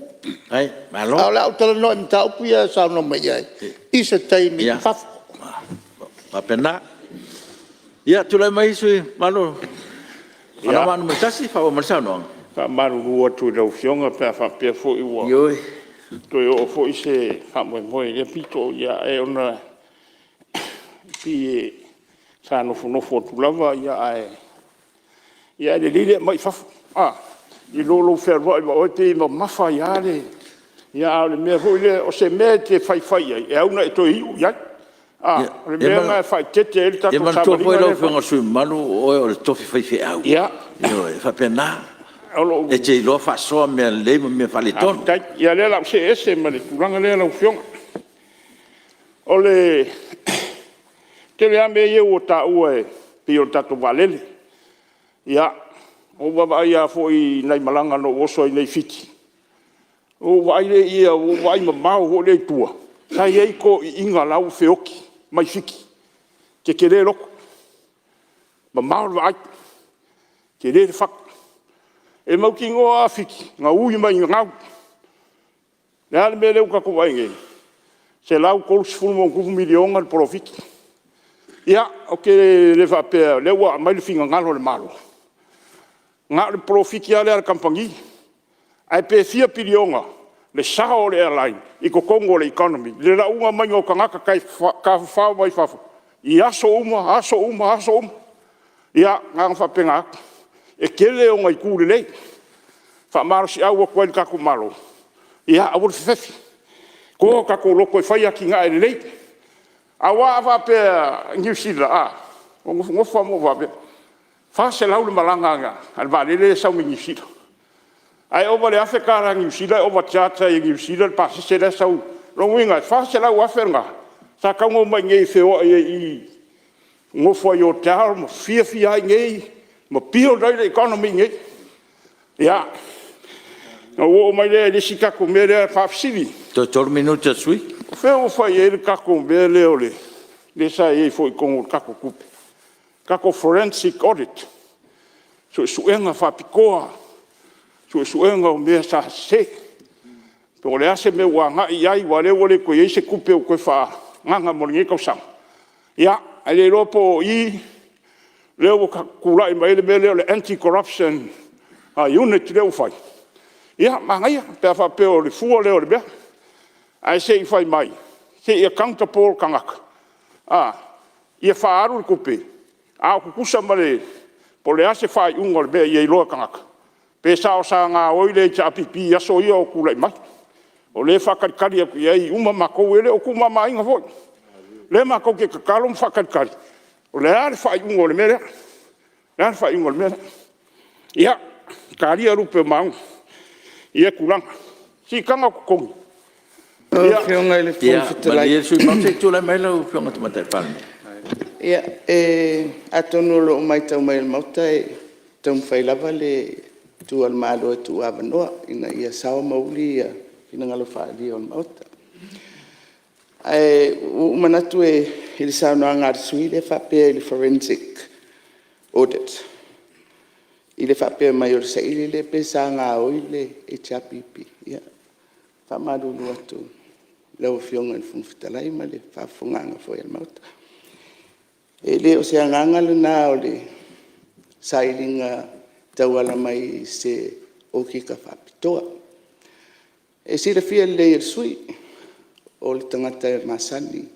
Ae o le a ou talanoa i mataupu ia e saunoa mai ai i se taimi i fafo. Malo faafetai. Ia, faapena. Ia, tulai mai le sui usufono mamalu mo Anoamaa 1 e faaauau mai le saunoaga. E faamalulu atu i lau Afioga pe a faapea foi ua Ioe. toe oo foi se faamoemoe i lea pito, ae ona e pei sa nofonofo atu lava ae… Ia ae lelei le aumai i fafo i lo lou fealuai ma oe, e pei e mamafa ai lava le… A o le mea foi lea, o se mea e te faifai i ai, e au ina e toe iu i ai. O le mea lena e faaeteete ai le Ia tatou manatua savaliga foi lea lau e fai. Afioga i le sui usufono mamalu o oe o le tofi faifeau. Ioe, e faapena. O lou… E te iloa faasoa mea lelei ma mea faaletonu. Faafetai. Ia o lea o le a ou see ese ma le tulaga lea lau Afioga. O le tele lava mea ia ua taua e pei o le tatou vaalele. Ia, ua ou vaavaai lava foi i nai malaga na ou oso ai nei i Fiti, ua ou vaai lea ua ou vaaimamao foi lea i tua, sa i ai toeaiina la e ua feoti mai Fiti, tetele loto, mamao le vaai, tele le fatu. E mautinoa lava Fiti na ui mai i gagau. O le a le mea lea ua tatou vaai nei? $130+ miliona le polofiti. Ia, ou te le faapea o lea ua aumai le finagalo o le Malo, na o le polofiti lava lea a le kamupani, ae pe fia piliona le sao o le airline i totonu o le economy i le lauina mai o tagata tafafao mai fafo i aso uma, aso uma, aso uma. Ia, na ona faapena atu. E tele ona itu lelei, e faamalosiau atu ai i le tatou Malo, ia aua le fefefe, toa o tatou loto e fai atinae lelei. Aua a faapea Niu Sila, a, na ou nofonofo lava ma ou faapea, e $400 le malaga a le vaalele lea e sau mai Niu Sila, ae ova i le $1,000 Niu Sila e overcharge ai e Niu Sila le pasese la e sau. O lona uiga e $400,000 lena sa tatau ona omai i inei e feoai ai i i, nonofo ai i hotel ma fiafia ai i inei ma build ai le economy i inei. Ia, ona ou oo mai lea i le isi tatou mea lea… Faafesili. Toe 3 minute o le sui usufono. O fea ua fai i ai le tatou mea lea sa i ai foi i totonu o le tatou tupe, le tatou forensic audit, suesuega faapitoa, suesuega o mea sa sese. Po o le a se mea ua agai i ai aua o lea ua le toe i ai se tupe o toe faaagaaga mo lenei tausaga, ae le iloa po o i lea ua tulai mai ai le mea lea o le Anti-Corruption Unit lea ua fai. Ia, manaia pe a faapea o le fua lea o le mea. Ae se i fai mai, se i accountable tagata ia faaalu le tupe a o tutusa ma le… po o le a se faaiuga o le mea ia iloa e tagata pe sao sa gaoi le HRPP i aso ia o tulai mai. O lea e faatalitali atu i ai uma matou, e le o tuumamaina foi. O lea matou te tatalo ma faatalitali o le a le faaiuga o le mea lea. O le a le faaiuga o le mea lea. Ia, talia lupe o maunu i ia tulaga. Siitaga o totogi, Lau ia… Afioga i le Fofoga Fetalai… Ia malie le sui usufono mamalu se i tulai mai lau Afioga i le Tamaitai Palemia. Ia, atonu o lo o matau mai e le Maota e taumafai lava le itu a le Malo e tuuavanoa ina ia sao ma uli finagalo faaalia o le Maota. Ae ua ou manatu i le saunoaga a le sui usufono lea e faapea i le forensic audit i le faapea mai o le saili lea pe sa gaoi le HRPP. Ia, e faamalulu atu i lau Afioga i le Fofoga Fetalai ma le faafofogaaga foi a le Maota, e le o se agaga lena o le sailiga e tauala mai i se okika faapitoa. E silafia lelei e le sui usufono o le tagata e masani i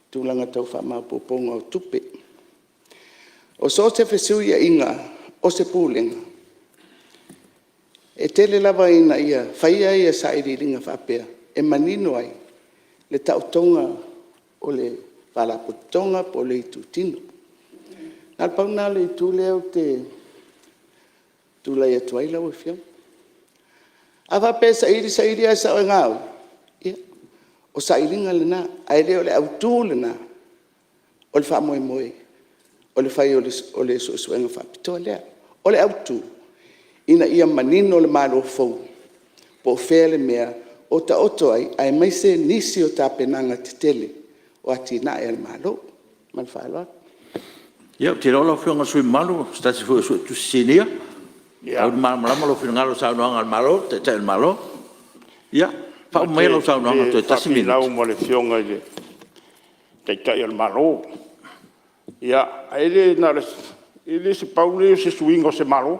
tulaga tau faamaopoopoga o tupe. O so o se fesuiaiga o se Pulega, e tele lava ina ia faia sailiiliga faapea e manino ai le taotoga o le Faalapotopotoga po o le itutino. Na o le pau lena o le itu lea ou te tulai atu ai lau Afioga. A faapea e saili saili ae sao e gaoi, ia, o sailiga lena, ae le o le autu lena o le faamoemoe o le fai o le suesuega faapitoa lea. O le autu, ina ia manino le Malo fou po o fea le mea o taoto ai, aemaise nisi o tapenaga tetele o atinae a le Malo. Ma le faaaloalo. Ia, ou te iloa lau Afioga i le sui usufono mamalu o se tasi foi o Suetusi Sinia, e tau ona malamalama lou finagalo i le saunoaga a le Malo, le Taitai o le Malo. Ia, faauma maia lau saunoaga toe tasi minute. Ou te le faafinau ma le Afioga i le Taitai o le Malo. Ae le pau lenei o se suiga o se Malo.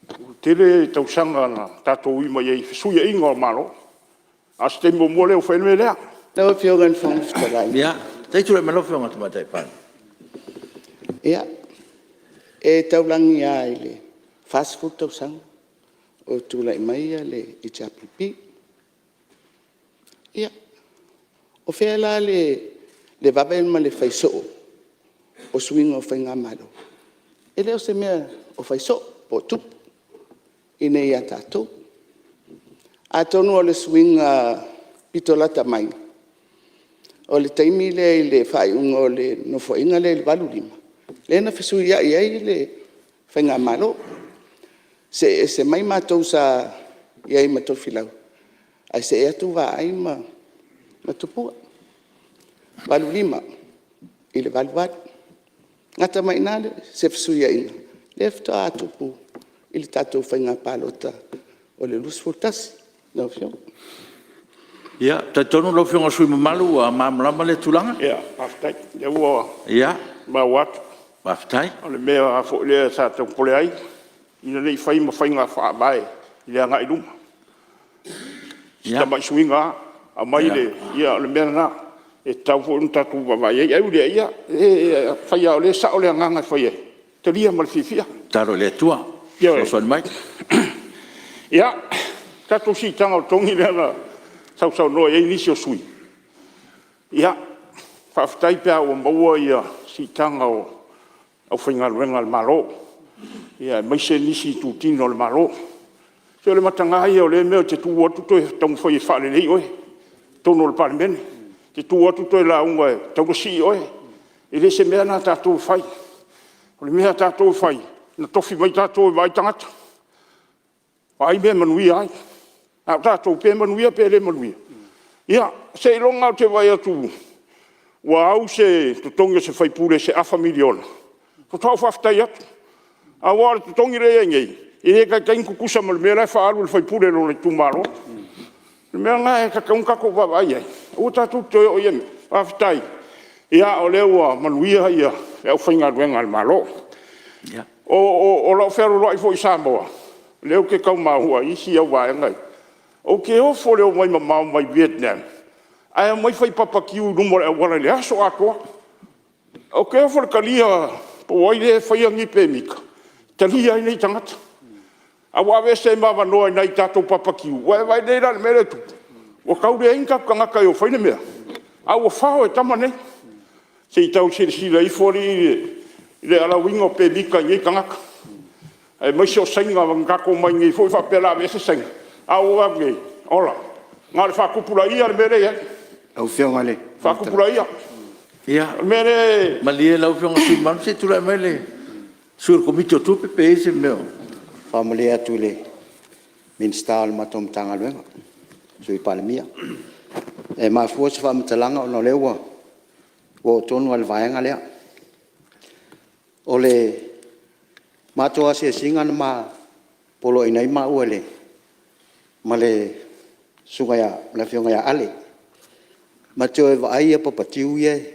Ua tele tausaga na tatou ui mai ai i fesuiaiga o Malo, a o se taimi muamua lea ua fai ai le mea lea. Lau Afioga i le Fofoga Fetalai… Ia, se i tulai mai lau Afioga i le Tamaitai Palemia. Ia, e taulagi lava i le 40 tausaga o tulai mai le HRPP. Ia, o fea la le vave ma le fai soo o suiga o faigamalo? E le o se mea o fai soo po o tupu i inei ia tatou. Atonu o le suiga pito lata mai, o le taimi lea i le faaiuga o le Nofoaiga lea i le 1985, lea na fesuiai ai le faigamalo, see ese mai matou sa i ai ma Tofilau ae see atu Vaai ma Tupua, 1985 i le 1988. Gata mai i ina se fesuiaiga lea faatoa tupu i le tatou faiga palota o le 2021 lau Afioga. Ia, e talitonu lau Afioga i le sui usufono mamalu ua malamalama lea tulaga. Faafetai o lea ua maua atu. Faafetai. O le mea foi lea sa tau popole ai, ina ne i fai ma faiga faavae i le agai i luma. Si tamai suiga lava aumai le… ia o le mea lena e tatau foi ona tatou vaavaai i ai. Ae ui i lea, e fai lava o lea e sao le agaga e fai ai, Talia ma le fiafia. Tatalo i le Atua e fesoasoani mai. Ia, tatou siitaga o totogi lea na sausaunoa i ai nisi o sui usufono, ia, faafetai pe a ua maua siitaga o aufaigaluega a le Malo, aemaise nisi itutino o le Malo. Se o le mataga ia o lea mea e te tu atu toe taumafai e faalelei oe i totonu o le Palemene. E te tu atu toe lauga e tatau ona sii oe. E le o se mea lena a tatou e fai. O le mea a tatou e fai, na tofi mai tatou e vaai tagata, vaai mea e manuia ai. A o tatou, pe manuia pe le manuia, ia seiloga lava ou te vaai atu ua au se totogi o se sui usufono i se afa miliona faatoa ou faafetai atu. Aua o le totogi lea e i ai nei, e le taitai ona tutusa ma le mea la e faaalu e le sui usufono i lona itumalo. O le mea lena e tatau ona tatou vaavaai i ai, aua tatou te toe oo i ia mea. Faafetai o lea ua manuia le aufaigaluega a le Malo. O lau fealualuai foi i Samoa, lea ou te tau maua i isi au vaega ia, ou te ofo i le omai mamao mai Vietnam ae omai fai bbq i luma o le auala i le aso atoa. Ou te ofo i le talia po o ai lea e faia nei pemita e talia ai nei tagata, ae ua aveese ai ma avanoa i nai a tatou bbq. Ua e vaai nei la i le mea lea e tupu? Ua tau leai ni tatou tagata e o e fai le mea, a ua fao e tama nei. Se i tau silasila ifo alii i le allowed ina o pemita i nei tagata, aemaise o Saina na tatou omai nei foi faapea o le a aveese Saina, ae ua ou vaai atu nei, ola, na o le faatupulaia le mea lea e i ai, Lau Afioga i le faatupulaia. Ia, O le mea lea e… malie lau Afioga i le sui usufono mamalu se i tulai mai le sui o le Komiti o Tupe pe i ai se mea o… E faamalie atu i le Minisita o le matou Matagaluega, le Sui Palemia. E mafua se faamatalaga ona o lea ua oo tonu lava i le vaega lea. O le matou asiasiga na poloaiina ai maua ma le Afioga ia Ale, ma te o e vaai papa tiu ia e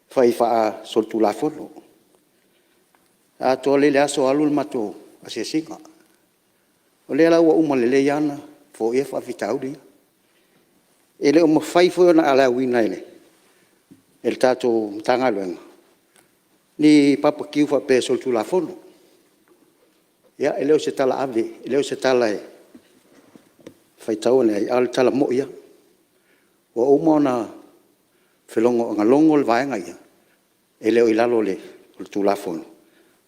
fai faasolitulafono. E atoa lelei le aso o alu le matou asiasiga. O lea la ua uma lelei lava ona foia faafitauli ia. E le o mafai foi ona allow ina e le tatou Matagaluega ni bbq faapea e solitulafono. Ia e le o se tala ave, e le o se tala e faitau ane ai, a o le tala moni lava. Ua uma ona logo le vaega lea, e le o i lalo o le Tulafono,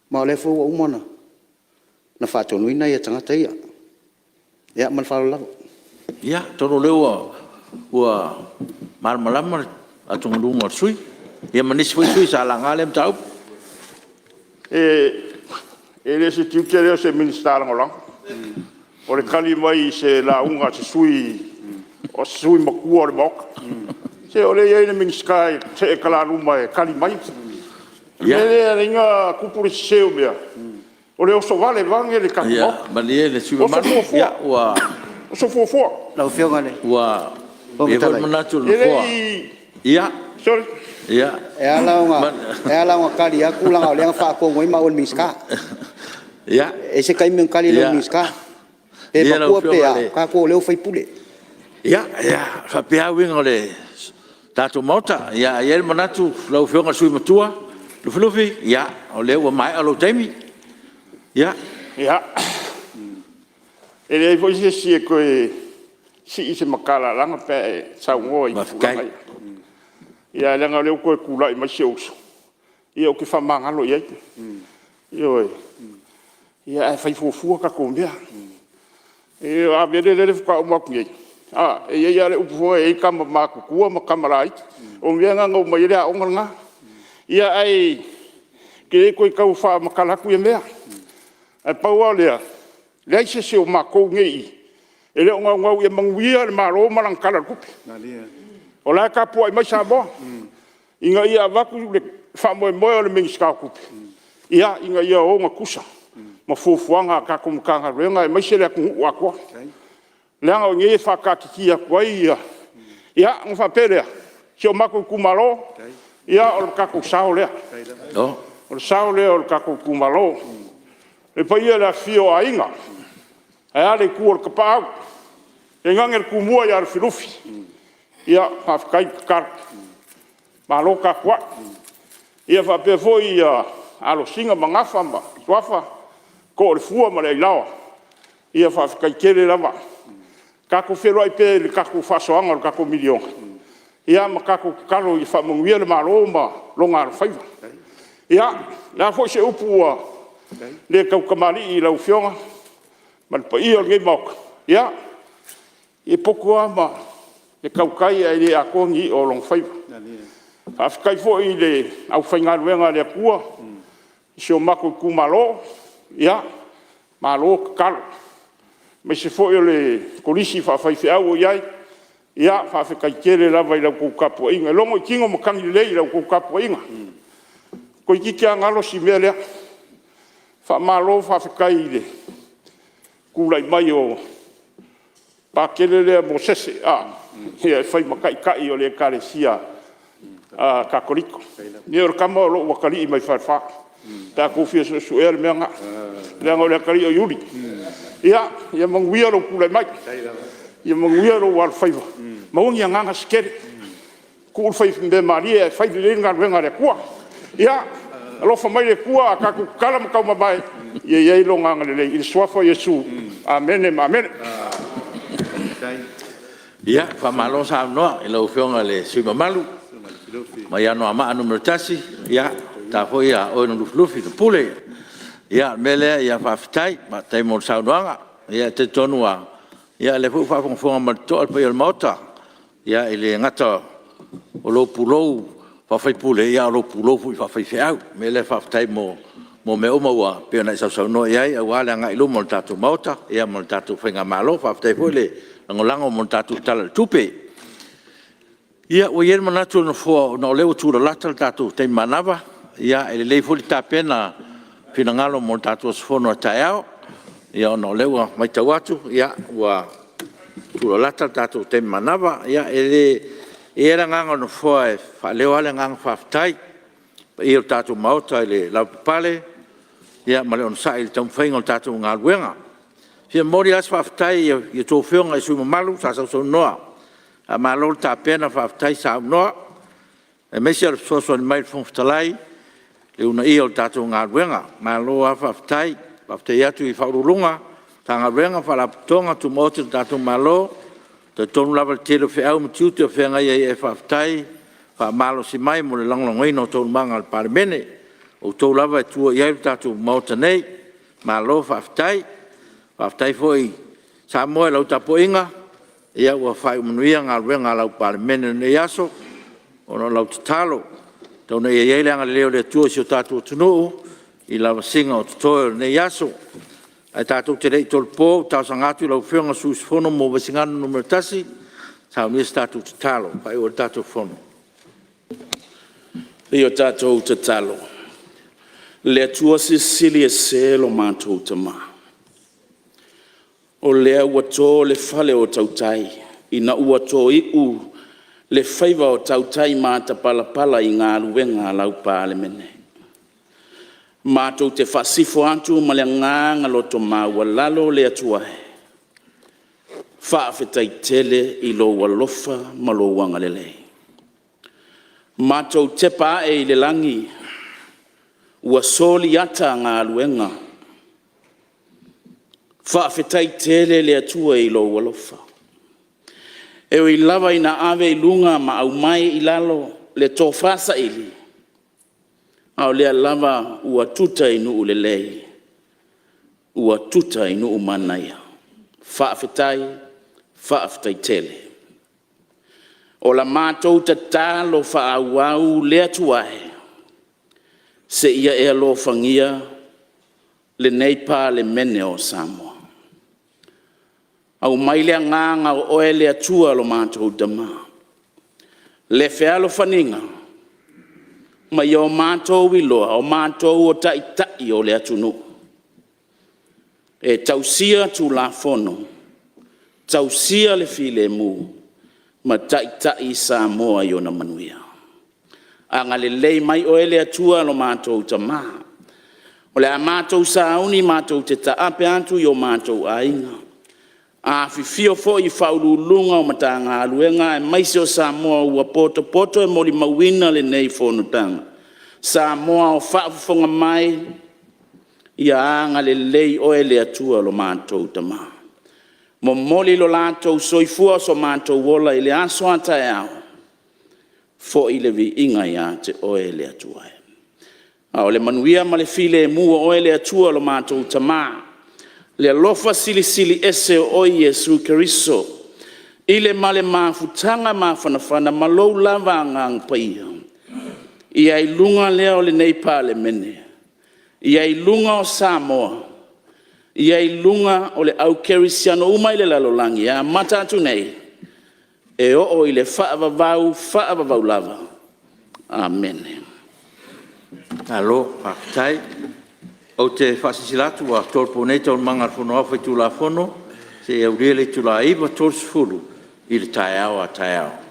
ma o lea foi ua uma ona faatonuina tagata ia. Ia ma le faaaloalo lava. Ia, atonu o lea ua malamalama le atugaluga o le sui usufono ia ma nisi foi sui usufono sa laga lea mataupu. E le o se tiute lea o se Minisita Lagolago, o le tali mai i se lauga a se sui usufono matua o le Maota. Se o lea e i ai le Minisita e see talaluma e tali mai. O le mea lea e ala ai ona tupu le sese o mea, o le oso vale vaeane le tatou Ia Maota. malie le sui Oso usufono mamalu, fuafua, ua oso fuafua. Lau Afioga i le ua Fofoga i ai foi le Fetalai… manatu o le E le Nofoa. i… Ia, sole! E ala ona tali atu leaga o lea na faatonu ai maua e le Minisita. E i ai se taimi ona tali lea o le Minisita. Pe matua pe a, o tatou o lea ua faipule. Ia, e faapea lava uiga o le tatou Maota. Ae i ai le manatu lau Afioga i le sui usufono matua Lufilufi, ia, o lea ua maea lou taimi. Ia. Ia, e leai foi se isi e toe sii se matalalaga pe a e saunoa i tulaga ia. Ae leaga o lea ua toe tulai mai si ou uso, ia ou te faamagalo i ai. Ioe. Ia ae fai fuafua tatou mea. O Avele lele faatoa uma atu nei, a, e i ai lava le upu foi lea e i ai tama matutua ma tama laiti. O mea na na omai ai le aoga lena. Ae ou te le toe tau faamatala atu ia mea. Ae pau lava o lea, e leai se isi o matou nei e i i e le o naunau ia manuia le Malo ma lana Tala o le Tupe. O la e tapuai mai Samoa ina ia avatu le faamoemoe o le Minisita o Tupe, ina ia ogatusa ma fuafuaga a tatou Matagaluega aemaise le atunuu atoa. Leaga o i inei e faataatitia atu ai ia… Ona faapea lea, si o matou itumalo, ia o le tatou sao lea. O le sao lea o le tatou itumalo. Le paia i le afifio o Aiga, ae a le itu o le Tapaau, tainane le Tumua ia Lufilufi. Ia faafetai tatalo, malo tapuai. Ia faapea foi Alo o Sina ma Gafa ma Suafa, Too o le Fua ma le Ailaoa, ia faafetai tele lava. Tatou feiloai pea i le tatou faasoaga o le tatou miliona, ia ma tatou tatalo ia faamanuia le Malo ma lona alofaiva. Ia, o le a foi se upu ua le tautamalii i lau Afioga ma le paia o lenei Maota, ia, e poto lava le tautai ae le atoa ni i'a o lona faiva. Faafetai foi i le aufaigaluega a le Atua i si o matou itumalo, malo tatalo, aemaise foi o le Kolisi faafaifeau o i ai, ia faafetai tele lava i la outou tapuaiga. E logo i tino matagi lelei i la outou tapuaiga, toeitiiti lava galo si mea lea. Faamalo faafetai i le tulai mai o le Patele lea Mosese e fai ma taitai o le Ekalesia Katoliko. Ia o le tama o lou atalii mai Falefa, pe a outou fia suesuea le mea lena, leaga o le atalii o Iuli. Ia manuia lou tulai mai, ia manuia lou alofaiva, maua ni agaga se tele, tuu le faimea malie ae fai lelei le galuega a le Atua. Ia alofa mai le Atua a tatou tatala ma taumamae, ia i ai Lona agalelei. I le Suafa o Iesu, amene ma amene. Ia, faamalo saunoa i lau Afioga i le sui usufono mamalu mai Anoamaa 1, o le ta foi oe na Lufilufi na pule. Ia o le mea lea faafetai, faafetai mo le saunoaga. E talitonu lava o lea foi ua faafogafoga ma le totoa le paia o le Maota, e le gata o lou pulou faa-sui usufono, a o lou pulou foi faa-faifeau. O le mea lea faafetai mo mea uma e pei ona e sausaunoa i ai aua le agai i luma o le tatou Maota ma le tatou faigamalo. Faafetai foi le lagolago mo le tatou Tala o le Tupe. Ia ua i ai le manatu o le Nofoa ona o lea ua tulalata le tatou taimi manava, e lelei foi le tapena o finagalo mo le tatou aso Fono a taeao, ona o lea ua matau atu ua tulalata le tatou taimi manava. E i ai le agaga o le Nofoa e faaleo lava le agaga faafetai i le paia o le tatou Maota i le lavapapale ma le onosai i le taumafaiga o le tatou galuega. E fia momoli lava se faafetai i a outou Afioga i sui usufono mamalu sa sausaunoa, faamalo le tapena faafetai saunoa, aemaise o le fesoasoani mai i le Fofoga Fetalai i le uunaia o le tatou galuega. Malo lava faafetai. Faafetai atu i Ofisa Sili o Pulega o Matagaluega ma Faalapotopotoga Tumaoti a le tatou Malo. E talitonu lava i le tele o feau ma tiute o feagai ai, ae faafetai le faamalolosi mai mo le lagolagoina o taualumaga a le Palemene. O outou lava e tua i ai le tatou Maota nei, malo faafetai. Faafetai foi Samoa i lau tapuaiga, ua faaiu manuia galuega a lau Palemene i lenei aso ona o lau tatalo. Tau ina ia i ai le agalelei o le Atua i si o tatou atunuu i lavasiga o totoe o lenei aso. Ae tatou te le i tolopo, ou te talosaga atu i lau Afioga i le sui usufono mo Vaisigano 1 e saunia se tatou tatalo e faaiu ai le tatou fono. Se i o tatou tatalo. Le Atua Silisili Ese lo matou Tama, o lea ua to le fale o tautai ina ua toi'u le faiva o tautai matapalapala i galuega a lau Palemene. Matou te faasifo atu ma le agaga loto maualalo le Atua e, faafetai tele i lou alofa ma lou agalelei. Matou tepa ae i le lagi ua soli ata galuega, faafetai tele le Atua i lou alofa. E ui lava ina ave i luga ma aumai i lalo le tofa saili, a o lea lava ua tuta i nuu lelei, ua tuta i nuu manaia. Faafetai, faafetai tele. O la matou tatalo faaauau le Atua e, seia e alofagia lenei Palemene o Samoa. Aumai le agaga o oe le Atua lo matou Tama, le fealofaniga ma ia o matou iloa, o matou o Taitai o le atunuu, e tausia Tulafono, tausia le filemu ma taitai Samoa i ona manuia. Agalelei mai oe le Atua lo matou Tama, o le a matou sauni matou te taape atu i o matou aiga, afifio foi Ofisa Sili o Pulega o Matagaluega aemaise o Samoa ua potopoto e molimauina lenei fonotaga. Samoa o faafofoga mai, ia agalelei oe le Atua lo matou Tama, momoli lo latou soifua ma so matou ola i le aso a taeao, foi le viiga ia te oe le Atua e. A o le manuia ma le filemu o oe le Atua lo matou Tama, le alofa silisili ese o oe Iesu Keriso i le ma le mafutaga mafanafana ma lou lava Agaga Paia, ia i luga lea o lenei Palemene, ia i luga o Samoa, ia i luga o le au kerisiano uma i le lalolagi e amata atu nei e oo i le faavavau faavavau lava. Amene. Malo faafetai. Ou te faasilasila atu ua tolopo nei Taualumaga a le Fono Aoao Faitulafono seia aulia le itula e 9:30 i le taeao a taeao.